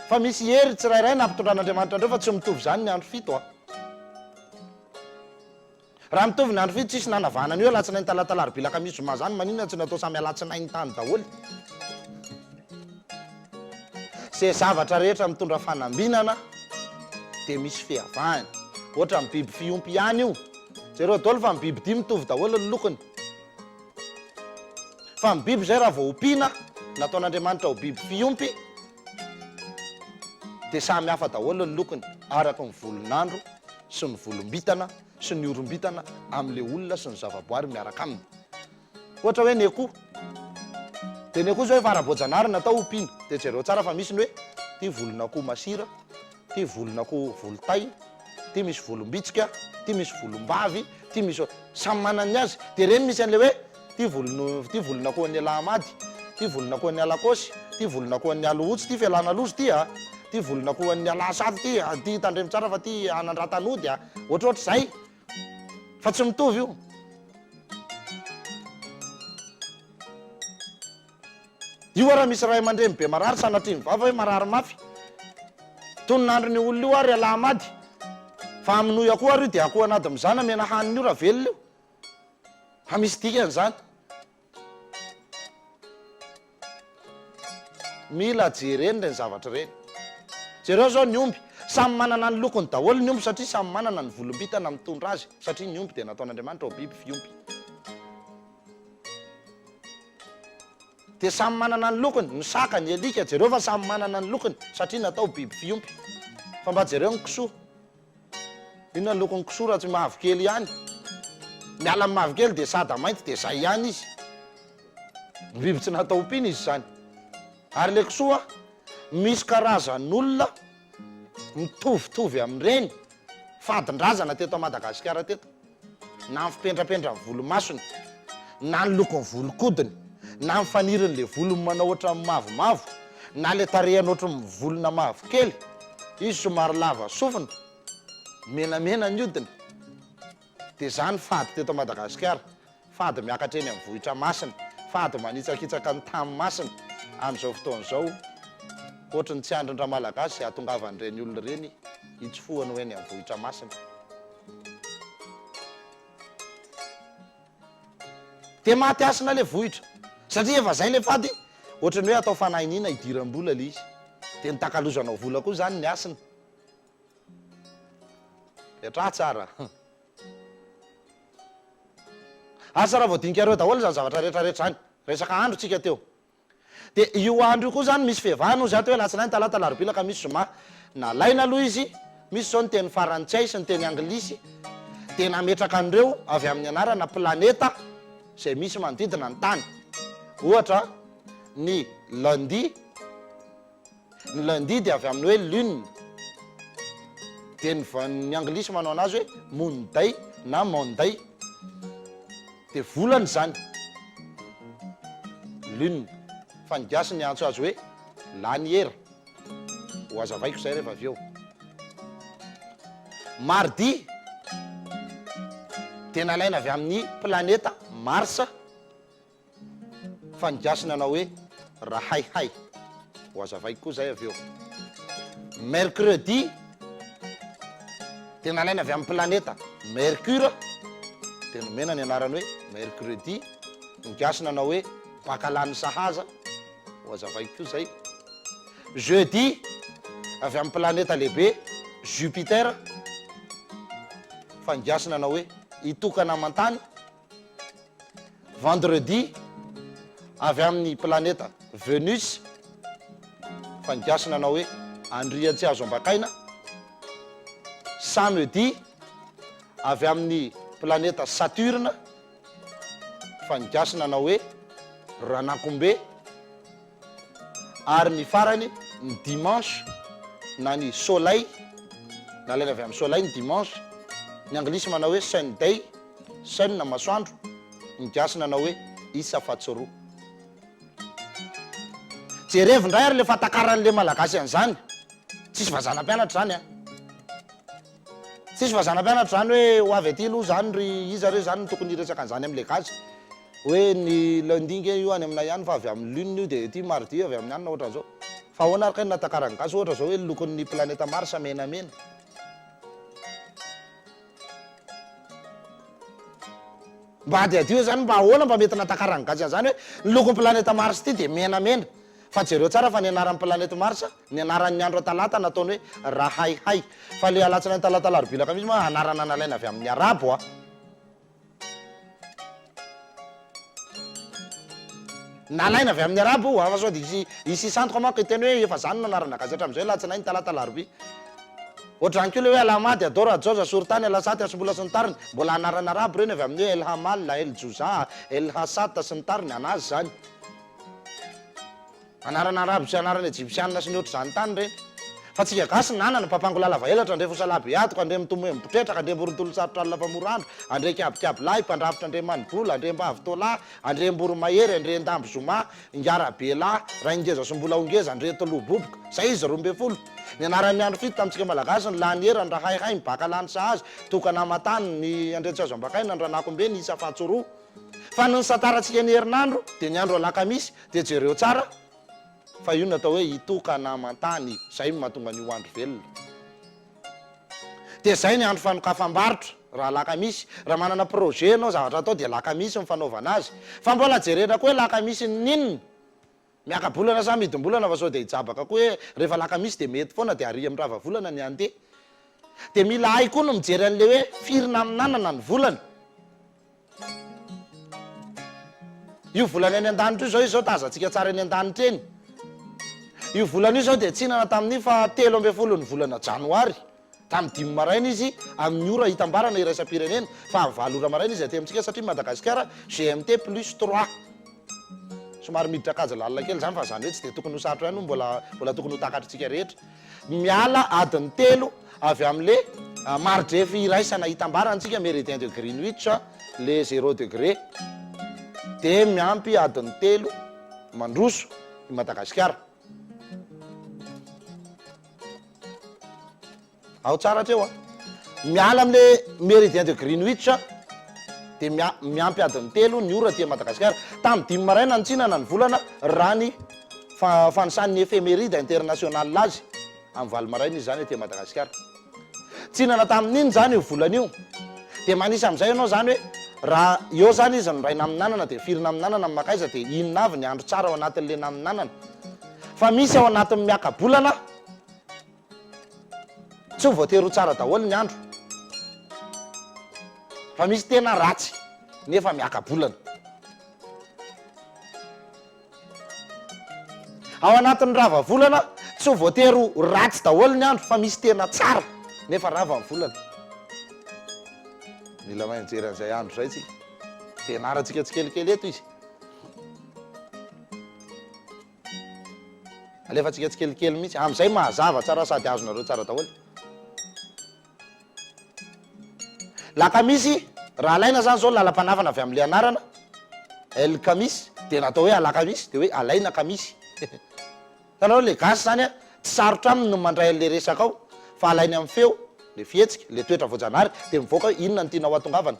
Speaker 3: Fa misy hery tsirairay nampitondran'Andriamanitra an'ireo fa tsy mitovy izany ny andro fito a. Raha mitovy ny andro fito tsisy nanavahana an'io alatsinainy talata alarobia alakamisy zoma zany maninona tsy natao samy alatsinainy tany daholo? Ze zavatra rehetra mitondra fanambinana dia misy fiavahany. Ohatra ny biby fiompy ihany io. Jereo daholo fa ny biby dia mitovy daholo ny lokony. Fa ny biby izay raha vao ompiana, nataon'Andriamanitra ho biby fiompy, dia samy hafa daholo ny lokony, araka ny volon'andro sy ny volom-bintana sy ny orim-bintana amin'ilay olona sy ny zavaboary miaraka aminy. Ohatra hoe ny akoho. Dia ny akoho izao efa ara-boajanahary natao hompiana. Dia jereo tsara fa misy ny hoe ity volon'akoho masira, ity volon'akoho volon-tay, ity misy volom-bitsika, ity misy volom-bavy, ity misy, samy manana ny azy. Dia ireny misy an'ilay hoe ity volon, ity volon'akohon'ny Alahamady, ity volon'akohon'ny Alakaosy, ity volon'akohon'ny Alohotsy, ity fialana loza ity a, ity volon'akohon'ny Alahasaty ity a, ity tandremo tsara fa ity anandratan'ody a, ohatrohatr'izay. Fa tsy mitovy io. Io ara misy ray aman-dreny be marary sanatria ny vava hoe marary mafy. Tonon'andron'io olona io ary alahamady. Fa amonoy akoho ary io dia akoho an'ady mizana mena hanina io raha velona io. Fa misy dikany izany. Mila jerena ireny zavatra ireny. Jereo zao ny omby, samy manana ny lokony daholo ny omby satria samy manana ny volom-bintana mitondra azy satria ny omby dia nataon'Andriamanitra ho biby fiompy. Dia samy manana ny lokony, ny saka, ny alika, jereo fa samy manana ny lokony satria natao biby fiompy. Fa mba jereo ny kisoa. Inona ny lokon'ny kisoa raha tsy mavokely ihany? Miala amin'ny mavokely dia sada mainty dia zay ihany izy. Ny biby tsy natao ompiana izy izany. Ary ilay kisoa, misy karazan'olona mitovitovy amin'ireny fadin-drazana teto Madagasikara teto. Na ny fipendrapendran'ny volomasony, na ny lokon'ny volon-kodiny, na ny fanirin'ilay volony manao ohatran'ny mavomavo, na ilay tarehiny ohatran'ny mivolona mavokely, izy somary lava sofina, menamena ny hodiny. Dia izany fady teto Madagasikara, fady miakatra eny amin'ny vohitra masina, fady manitsakitsaka ny tany masina amin'izao fotoana izao, ohatry ny tsy andrin-dRamalagasy izay hahatongavan'ireny olona ireny hitsofohany ho eny amin'ny vohitra masina. Dia maty hasina ilay vohitra, satria efa izay ilay fady, ohatry ny hoe atao fanahiniana hidiram-bola ilay izy, dia nitakalozanao vola koa izany ny hasina. Mipetraha tsara. Asa raha voadinikareo daholo izany zavatra rehetra rehetra izany. Resaka andro tsika teo. Dia io andro io koa izany misy fiavahana hozy ato hoe alatsinainy, talata, alarobia, alakamisy, zoma. Nalaina aloha izy, misy izao ny teny farantsay sy ny teny anglisy, dia nametraka an'ireo avy amin'ny anarana planeta izay misy manodidina ny tany. Ohatra, ny lundi, Ny lundi dia avy amin'ny hoe lune. Dia ny ny anglisy manao anazy hoe Moon-day na Monday. Dia volana izany. Lune. Fa ny gasy niantso azy hoe laniera. Ho hazavaiko izay rehefa avy eo. Mardi dia nalaina avy amin'ny planeta Mars fa ny gasy nanao hoe Rahaihay. Ho hazavaiko koa izay avy eo. Mercredi dia nalaina avy amin'ny planeta Mercure dia nomena ny anarany hoe Mercredi. Ny gasy nanao hoe Bakalany sahaza. Ho hazavaiko koa izay. Jeudi, avy amin'ny planeta lehibe Jupiter, fa ny gasy nanao hoe hitokana aman-tany. Vendredi, avy amin'ny planeta Venus, fa ny gasy nanao hoe Andriantsiazoambakaina. Samedi, avy amin'ny planeta Saturne, fa ny gasy nanao hoe Ranakombe ary ny farany ny dimanche na ny soleil, nalaina avy amin'ny soleil ny dimanche, ny anglisy manao hoe Sunday, sun na masoandro, ny gasy nanao hoe isafatsiroa. Jerevo indray ary le fahatakaran'le malagasy an'izany, tsisy vazaha nampianatra izany an! Tsisy vazaha nampianatra zany hoe ho avy aty aloha zany ry iza re zany no tokony hiresaka an'izany amle gasy hoe ny lundi nge io any aminay any fa avy amin'ny lune io de aty mardi avy amin'ny anona ohatran'izao. Fa ahoana ary kay no natakaran'ny gasy ohatra zao hoe ny lokon'ny planeta Mars menamena. Mba hadihadio zany mba ahoana mba mety natakaran'ny gasy an'izany hoe ny lokon'ny planeta Mars ity de menamena. Fa jereo tsara fa ny anaran'ny planète Mars, ny anaran'ny andro talata nataony hoe Rahaihay. Fa le alatsinainy talata alarobia alakamisy moa anarana nalaina avy amin'ny arabo a. Nalaina avy amin'ny arabo io a, fa sao dia hisy hisy hisandoka manko hiteny hoe efa zany no anarana gasy hatramin'izay alatsinainy talata alarobia. Ohatr'izany koa le hoe alahamady, adoro, ajaoza, sorontany, alasaty, asimbola sy ny tariny. Mbola anarana arabo ireny avy amin'ny hoe El Hamal, El Jouza, El Hasat sy ny tariny, anazy zany. Anarana arabo sy anarana ejipsianina sy ny ohatr'izany tany ireny. Fa tsika gasy nanana, papango lalava elatra, andre fosalahy be atoka, andre mitomoe mipotretraka, andre mborontolo sarotra alina fa mora andro, andre kiabokabo lahy, mpandrafitra andre manibola, andre mbavy tolahy, andre mboromahery, andre ndambo zoma, ingarabelahy, raingeza sy mbola ho ngeza, andre toloha boboka. Zay izy 12. Ny anaran'ny andro fito tamintsika malagasy, ny lany hera, ny rahaihay, ny baka lany sahaza, tokana aman-tany, ny andriantsiazoambakaina, ny ranakombe, ny isa fahatsoroha. Fa ny nisantarantsika ny herinandro dia ny andro alakamisy dia jereo tsara fa io no atao hoe hitokana aman-tany, izay no mahatonga an'io andro velona. Dia izay ny andro fanokafam-barotra raha alakamisy, raha manana projet ianao zavatra atao dia alakamisy ny fanaovana azy. Fa mbola jerena koa hoe alakamisy ny inona? Miaka-bolana sa midim-bolana fa sao dia hijabaka koa hoe rehefa alakamisy dia mety foana dia ary amin'ny rava-volana ny handeha. Dia mila hay koa ny mijery an'ilay hoe firy naminanana ny volana. Io volana eny an-danitra io izao izao tazantsika tsara eny an-danitra eny. Io volana io izao dia tsinana tamin'ny faha 13 ny volana janoary, tamin'ny dimy maraina izy amin'ny ora hitambarana iraisam-pirenena, fa amin'ny valo ora maraina izy aty amintsika satria Madagasikara GMT plus trois. Somary miditra kajy lalina kely izany fa izany hoe tsy dia tokony ho sarotra ihany no mbola mbola tokony ho takatritsika rehetra. Miala adiny telo avy amin'le mari-drefy iraisana hitambarantsika, méridien de Greenwich, le zéro degré, dia miampy adiny telo mandroso i Madagasikara. Ao tsara hatreo a. Miala amin'le méridien de Greenwich dia mia- miampy adiny telo ny ora aty Madagasikara. Tamin'ny dimy maraina nitsinana ny volana raha ny fa- fanisan'ny éphéméride internationale azy. Amin'ny valo maraina izy izany aty Madagasikara. Tsinana tamin'iny izany io volana io. Dia manisa amin'izay ianao izany hoe raha eo izany izy no iray naminanana dia firy naminanana no makaiza dia inona avy ny andro tsara ao anatin'le naminanana. Fa misy ao anatin'ny miaka-bolana. Tsy ho voatery ho tsara daholo ny andro fa misy tena ratsy nefa miaka-bolana. Ao anatin'ny rava volana tsy ho voatery ho ratsy daholo ny andro fa misy tena tsara nefa rava ny volana. Mila mahay mijery an'izay andro izay tsika. Dia ianarantsika tsikelikely eto izy. Alefantsika tsikelikely mihitsy, amin'izay mazava tsara sady azonareo tsara daholo. Lakamisy, raha alaina zany zao ny lalam-panafana avy amin'ilay anarana, El Khamis, dia natao hoe Alakamisy, dia hoe alaina kamisy. Hitanareo le gasy zany an, tsy sarotra aminy ny mandray an'le resaka ao, fa alainy amin'ny feo, le fihetsika, le toetra voajanahary, dia mivoaka hoe inona no tianao hatongavana.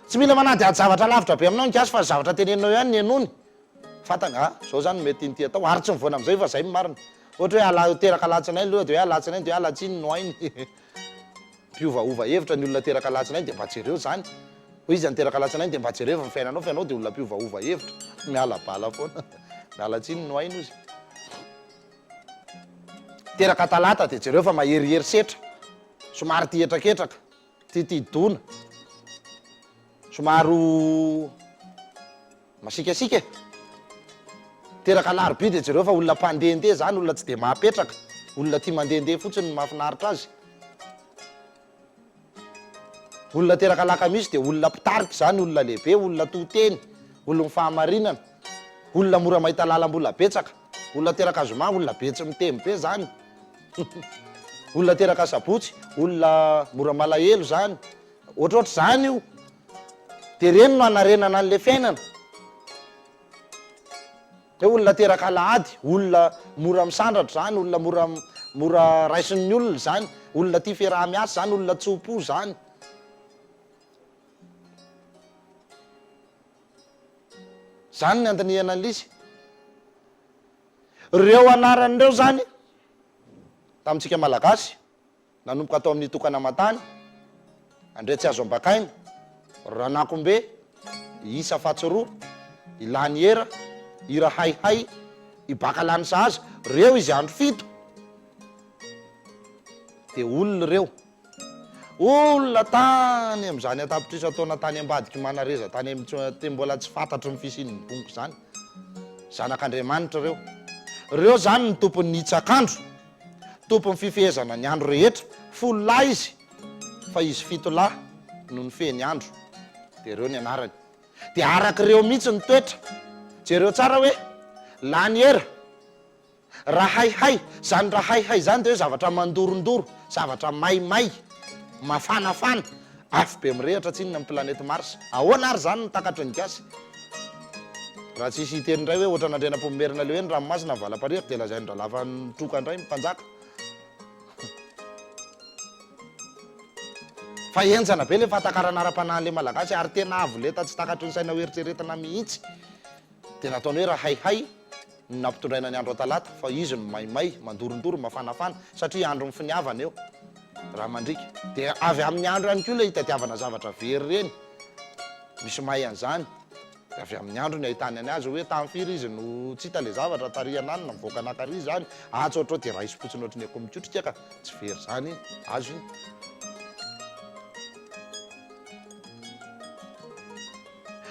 Speaker 3: Tsy mila manadihady zavatra lavitra be aminao ny gasy fa ny zavatra teneninao ihany no henoiny. Fantany, ah, zao zany no mety tian'ity atao, ary tsy mivoana amin'izay fa zay no marina. Ohatra hoe ala, teraka alatsinainy aloha dia hoe alatsinainy dia hoe alatsiny no hainy. Mpiovaova hevitra ny olona teraka alatsinainy dia mba jereo zany. Hoy izy niteraka alatsinainy dia mba jereo ny fiainanao fa ianao dia olona mpiovaova hevitra. Miala bala foana. Miala tsiny no hainy hozy. Teraka talata dia jereo fa maherihery setra. Somary tia hetraketraka, tiatia dona. Somary ho masiakasiaka e. Teraka alarobia dia jereo fa olona mpandehandeha zany, olona tsy dia mahapetraka, olona tia mandehandeha fotsiny no mahafinaritra azy. Olona teraka alakamisy dia olona mpitarika izany, olona lehibe, olona to teny, olon'ny fahamarinana, olona mora mahita lalam-bola betsaka, olona teraka zoma, olona be tsy miteny be izany, olona teraka sabotsy, olona mora malahelo izany, ohatrohatr'izany io. Dia ireny no hanarenana an'ilay fiainana. Hoe olona teraka alahady, olona mora misandratra izany, olona mora mora raisin'ny olona izany, olona tia fiaraha-miasa izany, olona tso-po izany. Izany ny andinihana an'ilay izy. Ireo anarana ireo izany, tamintsika Malagasy, Nanomboka tao amin'ny Tokana aman-tany, Andriatsiazoambakaina, Ranakombe, i Isa Fatsiroa, i Laniera, i Rahaihay, i Bakalany Sahaza, reo izy andro fito dia olona ireo. Olona tany amin'izany an-tapitrisa taona tany ambadik'i Manareza tany amin'ny mbola tsy fantatry ny fisian'ny bongo izany. Zanak'Andriamanitra ireo. Ireo izany no tompon'ny hitsak'andro. Tompon'ny fifehezana ny andro rehetra, folo lahy izy, fa izy fito lahy no nifehy ny andro, dia ireo ny anarany. Dia araka ireo mihitsy ny toetra. Jereo tsara hoe, lany era, rahaihay, izany rahaihay izany dia hoe zavatra mandorondoro, zavatra maimay, mafanafana, afo be mirehitra tsinona ny planète Mars. Ahoana ary izany no takatry ny gasy? Raha tsisy hiteny indray hoe ohatran'Andrianampoinimerina le hoe ny ranomasina ny valampariaka dia lazain-dRalafa nitroka indray ny mpanjaka. Fa henjana be le fahatakarana ara-panahin'le Malagasy ary tena avo lenta tsy takatry ny saina ho eritreretina mihitsy. Dia nataony hoe Rahaihay no nampitondraina ny andro Talata fa izy no maimay, mandorondoro, mafanafana satria andron'ny finiavana eo. Raha mandriaka. Dia avy amin'ny andro ihany koa ilay hitadiavana zavatra very ireny. Misy mahay an'izany. Dia avy amin'ny andro ny ahitany any azy hoe tamin'ny firy izy no tsy hita ilay zavatra tary ananona mivoaka naka ary izany, atsy ohatrao dia raisim-potsiny ohatry ny akoho mikotrika ka, tsy very izany iny, azo iny.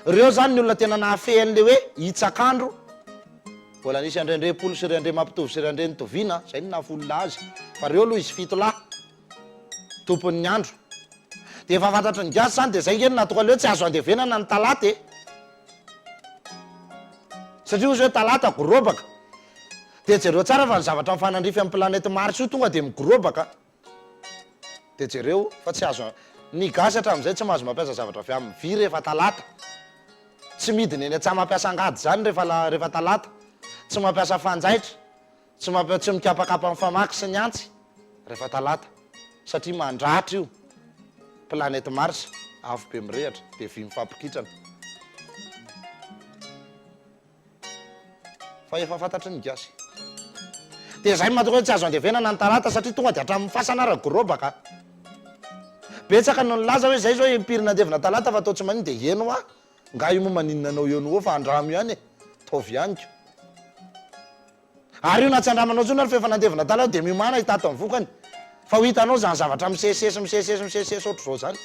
Speaker 3: Ireo izany ny olona tena nahafehy an'ilay hoe hitsak'andro, mbola nisy Andriandriampolo sy ry Andriamampitovy sy ry Andrianitoviana, izay no nahafolona azy, fa ireo aloha izy fitolahy. Tompon'ny andro. Dia efa fantatry ny gasy zany dia zay nge no nahatonga le hoe tsy azo andevenana ny talata e! Satria ozy hoe talata gorobaka. Dia jereo tsara fa ny zavatra mifanandrify amin'ny planète Mars io tonga dia migorobaka. Dia jereo fa tsy azo ny gasy hatramin'izay tsy mahazo mampiasa zavatra avy amin'ny vy rehefa talata. Tsy midina eny an-tsaha mampiasa angady zany rehefa rehefa talata. Tsy mampiasa fanjaitra. Tsy mampiha tsy mikapakapa ny famaky sy ny antsy rehefa talata satria mandratra io planète Mars afo be mirehatra dia vy mifampikitrana fa efa fantatry ny gasy dia zay mahatonga hoe tsy azo andevenana ny talata satria tonga dia hatramin'ny fasana ara gorobaka betsaka no nilaza hoe zay zao impiry nandevina talata fa atao tsy manino dia eny hoa nga io moa maninona anao eo no eo fa andramo ihany e taovy ihany ko Ary io na tsy andramanao intsony ary fa efa nandevina tany aho dia miomàna hitaty ny vokany. Fa ho hitanao izany zavatra misesisesy misesisesy misesisesy ohatr'izao izany.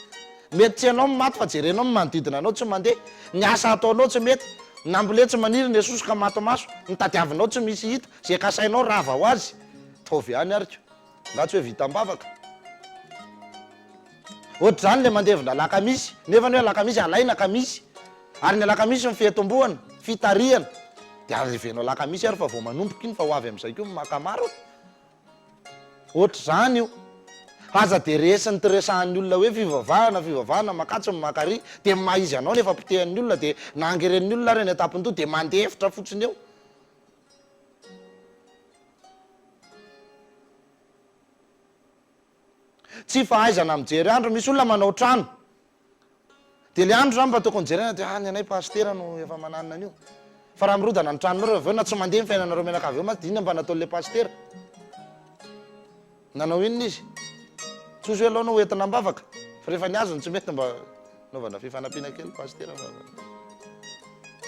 Speaker 3: Mety tsy ianao no maty fa jerenao ny manodidina anao tsy mandeha, ny asa ataonao tsy mety, ny nambolena tsy maniry, ny esosoka maty maso, ny tadiavinao tsy misy hita, izay kasainao rava ho azy. Taovy ihany ary ko. Nga tsy hoe vita am-bavaka? Ohatr'izany ilay mandevina alakamisy, nefa ny hoe alakamisy alaina kamisy, ary ny alakamisy ny fiatombohana, fitarihana, dia ariveno alakamisy ary fa vao manomboka iny fa ho avy amin'izay koa ny maka maro e! Ohatr'izany io. Aza dia resin'ny resahan'ny olona hoe fivavahana, fivavahana, makatsy ny maka ary, dia ny maha izy anao nefa potehan'ny olona dia na angeren'ny olona ary any an-tampon-doha dia mandefitra fotsiny eo. Tsy fahaizana mijery andro, misy olona manao trano dia le andro zany mba tokony jerena dia ah ny anay pasitera no efa mananona an'io. Fa raha mirodana ny tranonareo avy eo na tsy mandeha ny fiainanareo mianakavy eo mantsy dia inona mba nataon'le pasitera? Nanao inona izy? Tsy ozy hoe aleo anao hoentina am-bavaka fa rehefa ny azy no tsy mety mba anaovana fifanampiana kely pasitera fa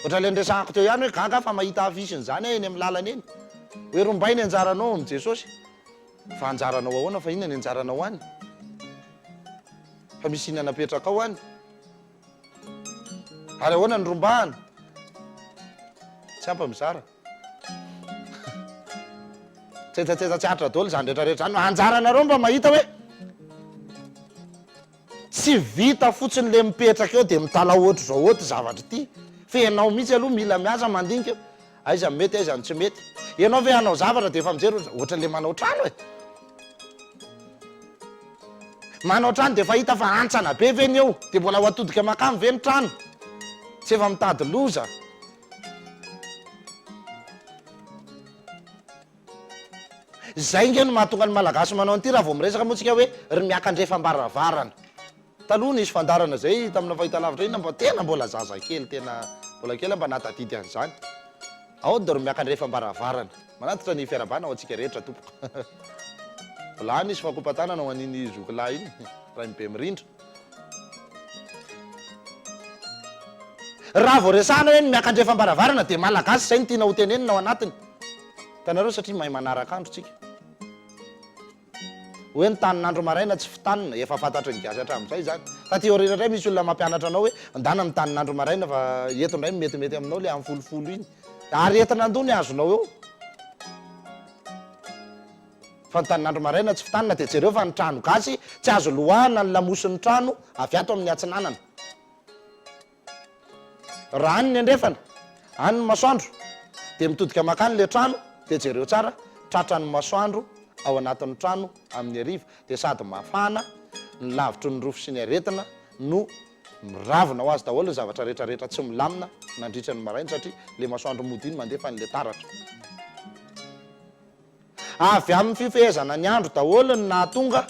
Speaker 3: ohatran'ilay niresahako teo ihany hoe gaga aho fa mahita affiche-n'izany aho eny amin'ny lalana eny hoe rombay ny anjaranao ao amin'i Jesosy. Fa anjaranao ahoana fa inona ny anjaranao any? Fa misy inona napetrakao any? Ary ahoana ny rombahana? Tsy ampy mizara. Tsetsatsetsa tsy aritra daholo izany rehetra rehetra izany. Anjaranareo mba mahita hoe tsy vita fotsiny le mipetraka eo dia mitalaho ohatr'izao ohatry zavatra ity. Fa ianao mihitsy aloha mila miasa mandinika. Aiza ny mety aiza ny tsy mety. Ianao ve hanao zavatra dia efa mijery ohatra le manao trano e. Manao trano dia efa hita fa hantsana be ve ny eo dia mbola ho atodika makany ve ny trano? Tsy efa mitady loza. Zay nge no mahatonga ny Malagasy manao an'ity raha vao miresaka moa tsika hoe ry miakandrefam-baravarana. Taloha nisy fandaharana zay tamina fahitalavitra iny mba tena mbola zaza kely tena mbola kely aho mba nahatadidy an'izany. Ao ry miakandrefam-baravarana. Manatitra ny fiarahabana ho antsika rehetra tompoko. Mbola nisy fakopa-tanana ho an'iny zoky lahy iny, Rainibemirindra. Raha vao resahana hoe ny miakandrefam-baravarana dia Malagasy izay no tiana ho tenenina ao anatiny. Hitanareo satria mahay manaraka andro tsika. Hoe ny tanin'andro maraina tsy fitanina, efa fantatry ny gasy hatramin'izay izany. Taty aoriana indray misy olona mampianatra anao hoe ndana amin'ny tanin'andro maraina fa eto indray no metimety aminao ilay amin'ny folofolo iny. Aretina an-doha ny azonao eo. Fa ny tanin'andro maraina tsy fitanina dia jereo fa ny trano gasy tsy azo loahana ny lamosin'ny trano avy ato amin'ny atsinanana. Raha any ny andrefana, any ny masoandro, dia mitodika mankany ilay trano, dia jereo tsara, tratran'ny masoandro ao anatin'ny trano amin'ny hariva, dia sady mafana ny lavitry ny rofy sy ny aretina no miravona ho azy daholo ny zavatra rehetra rehetra tsy milamina nandritra ny maraina satria ilay masoandro mody iny mandefa an'ilay taratra. Avy amin'ny fifehezana ny andro daholo no nahatonga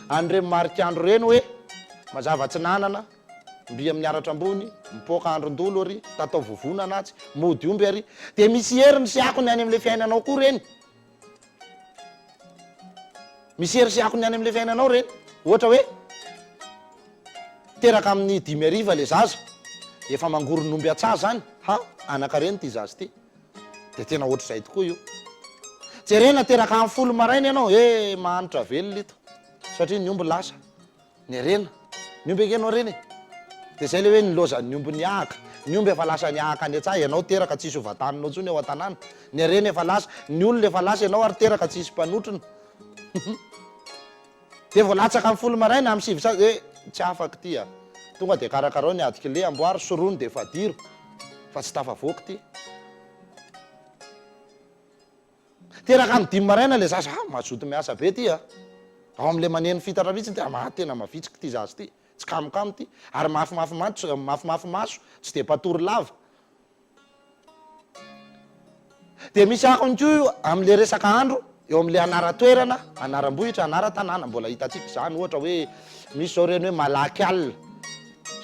Speaker 3: an'ireny marik'andro ireny hoe mazava atsinanana, mby amin'ny aratra ambony, mipoaka andron-dolo ary, tatao vovonana atsy, mody omby ary. Dia misy heriny sy akony any amin'ilay fiainanao koa ireny. Misy hery sy akony any amin'ilay fiainanao ireny. Ohatra hoe, teraka amin'ny 5 hariva ilay zaza, efa mangoron'omby an-tsaha izany, ha, anankarena ity zaza ity. Dia tena ohatr'izay tokoa io. Jerena teraka amin'ny folo maraina ianao, eh mahantra velona ito satria ny omby lasa. Ny harena. Ny omby ange no harena e. Dia izay ilay hoe nilaozan'ny omby nihahaka. Ny omby efa lasa nihahaka any an-tsaha, ianao teraka tsisy ho vantaninao intsony ao an-tanàna. Ny harena efa lasa, ny olona efa lasa, ianao ary teraka tsisy mpanotrona. Dia vao latsaka amin'ny folo maraina, amin'ny sivy sa, eh tsy afaka ity a. Tonga dia karakarao ny ady kle, amboary, sorono dia fadiro fa tsy tafavoaka ity. Teraka amin'ny dimy maraina ilay zaza, ah mazoto miasa be ity a. Ao amin'ilay maneno fitatra mihitsy ity, ah tena mavitrika ity zaza ity, tsy kamokamo ity, ary mafimafy mantsy, mafimafy maso, tsy dia mpatory lava. Dia misy akony koa io amin'ilay resaka andro, eo amin'ilay anaran-toerana, anaram-bohitra, anaran-tanàna, mbola hitantsika izany, ohatra hoe misy izao ireny hoe malaky alina,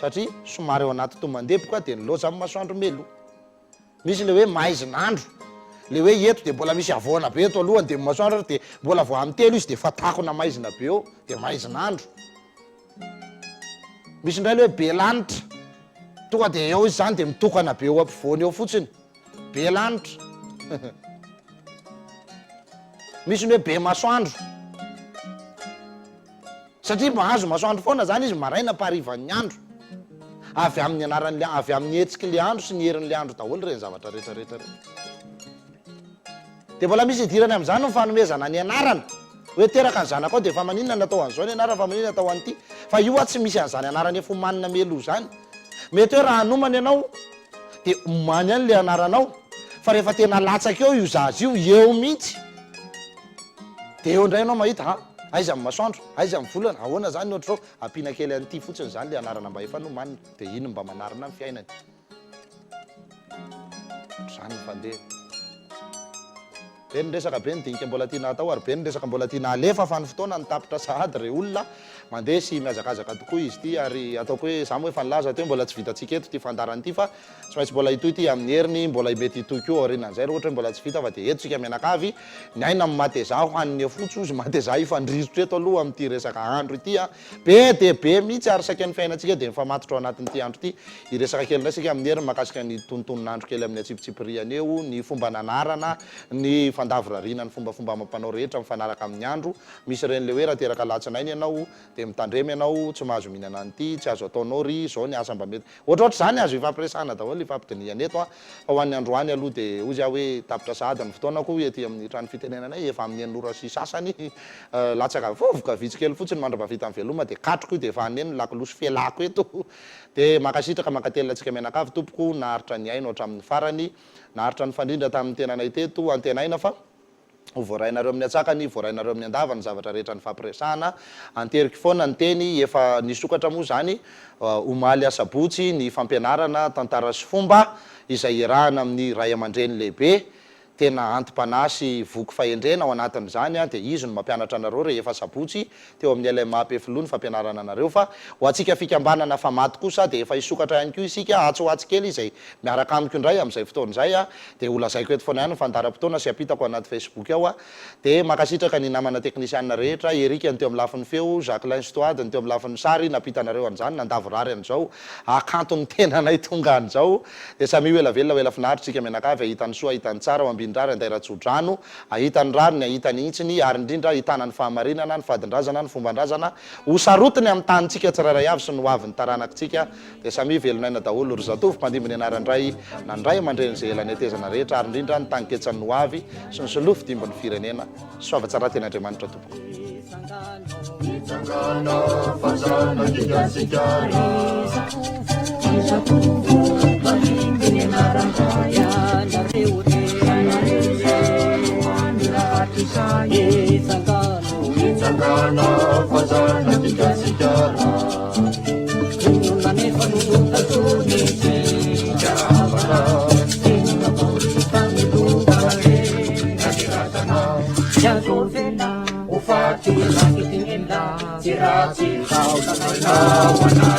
Speaker 3: satria somary ao anaty tomban-deboka dia nilaozan'ny amin'ny masoandro meloa. Misy ilay hoe maizina andro, ilay hoe eto dia mbola misy havoana be eto alohany dia ny masoandro ary dia mbola vao amin'ny telo izy dia efa takona maizina be eo, dia maizina andro. Misy indray ilay hoe be lanitra, tonga dia eo izy izany dia mitokana be eo ampovoany eo fotsiny, be lanitra. Misy ny hoe be masoandro, satria mahazo masoandro foana izany izy maraina am-paharivan'ny andro. Avy amin'ny anaran'ilay, avy amin'ny hetsik'ilay andro sy ny herin'ilay andro daholo ireny zavatra rehetra rehetra ireny. Dia mbola misy idirany amin'izany ny fanomezana ny anarana. Hoe teraka ny zanakao dia fa maninona natao an'izao ny anarana fa maninona atao an'ity. Fa io hoa tsy misy an'izany anarana efa omanina mialoha izany. Mety hoe raha hanomana ianao dia omany ihany ilay anaranao fa rehefa tena latsaka eo io zaza io, eo mihitsy dia eo indray ianao mahita ha! Aiza ny masoandro? Aiza ny volana? Ahoana izany ny ohatr'izao? Ampiana kely an'ity fotsiny izany ilay anarana mba efa nomanina, dia iny mba manarina ny fiainany. Ohatr'izany ny fandehany. Be ny resaka, be ny dinika mbola tiana hatao ary be ny resaka mbola tiana halefa fa ny fotoana no tapitra sahady re olona. Mandeha sy mihazakazaka tokoa izy ity ary ataoko hoe za moa efa nilaza teo mbola tsy vitantsika eto ity fandaharana ity fa tsy maintsy mbola hitohy ity amin'ny heriny, mbola mety hitohy koa aorianan'izay raha ohatra hoe mbola tsy vita fa dia eto tsika mianakavy. Ny aina amin'ny matezà ho an'ny fotsy ozy matezà hifandrirotra eto aloha amin'ity resaka andro ity a. Be dia be mihitsy ary saika ny fiainantsika dia mifamatotra ao anatin'ity andro ity. Hiresaka kely indray isika amin'ny heriny mahakasika ny tonontonon'andro kely amin'ny antsipitsipiriany eo, ny fomba nanarana, ny fandavorariana ny fombafomba amam-panao rehetra mifanaraka amin'ny andro. Misy ireny ilay hoe raha teraka alatsinainy ianao dia mitandrema ianao, tsy mahazo mihinana an'ity, tsy azo ataonao ry izao ny asa mba mety. Ohatrohatr'izany azo ifampiresahana daholo, ifampidinihana eto an. Fa ho an'ny androany aloha dia hozy aho hoe tapitra sahady ny fotoanako ety amin'ny trano fitenenanay, efa amin'ny enina ora sy sasany latsaka vovoka vitsy kely fotsiny mandra-pahavita ny veloma dia katroko io dia efa haneno ny lakolosy fialako eto. Dia mankasitraka mankatelina antsika mianakavy tompoko naharitra nihaino hatramin'ny farany, naharitra nifandrindra tamin'ny tenanay teto, antenaina fa. Ho voarainareo amin'ny antsakany, voarainareo amin'ny andavany ny zavatra rehetra nifampiresahana. Anteriko foana ny teny, efa nisokatra moa izany omaly asabotsy ny fampianarana tantara sy fomba izay iarahana amin'ny ray aman-dreny lehibe, tena anti-panahy sy voky fahendrena ao anatin'izany dia izy no mampianatra anareo rehefa sabotsy teo amin'ny LMA Ampefiloha ny fampianarana anareo fa ho antsika fikambanana Famato kosa dia efa hisokatra ihany koa isika atsy ho atsy kely izay miaraka amiko indray amin'izay fotoana izay dia ho lazaiko eto foana ihany ny fandaharam-potoana sy ampitako anaty Facebook ao dia mankasitraka ny namana teknisianina rehetra Eric ny teo amin'ny lafiny feo Jacqueline sy Toady ny teo amin'ny lafiny sary nampitanareo an'izany nandavorary an'izao hakanton'ny tenanay tonga an'izao dia samia ho ela velona ho ela finaritra isika mianakavy hahita ny soa hahita ny tsara ho ambin-drary handay ratsodrano Hahita ny rariny, hahita ny hitsiny, ary indrindra hahitana ny fahamarinana, ny fadin-drazana, ny fomban-drazana, ho sarotiny amin'ny tanintsika tsirairay avy sy ny ho avin'ny taranakitsika, dia samia velon'aina daholo ry zatovo mpandimby ny anaran-dray na ny ray aman-dreny izay ela nihetezana rehetra, ary indrindra ny taninketsan'ny ho avy sy ny solofo dimbin'ny firenena. Soava tsara teny Andriamanitra tompoko.
Speaker 1: Mitsangana fa zanak'i Gasikara. Ry zatovo mpandimby ny anaran-dray. Ianareo re, ianareo izay no andro rahatrizay. Mitsangano, mitsangana fa zanak'i Gasikara. Inona anefa no tazonintsika havana? Inona vao ny fanolorana re? Tsy azo avela. Ho faty rakitin'ela, tsy ratsy taona anao.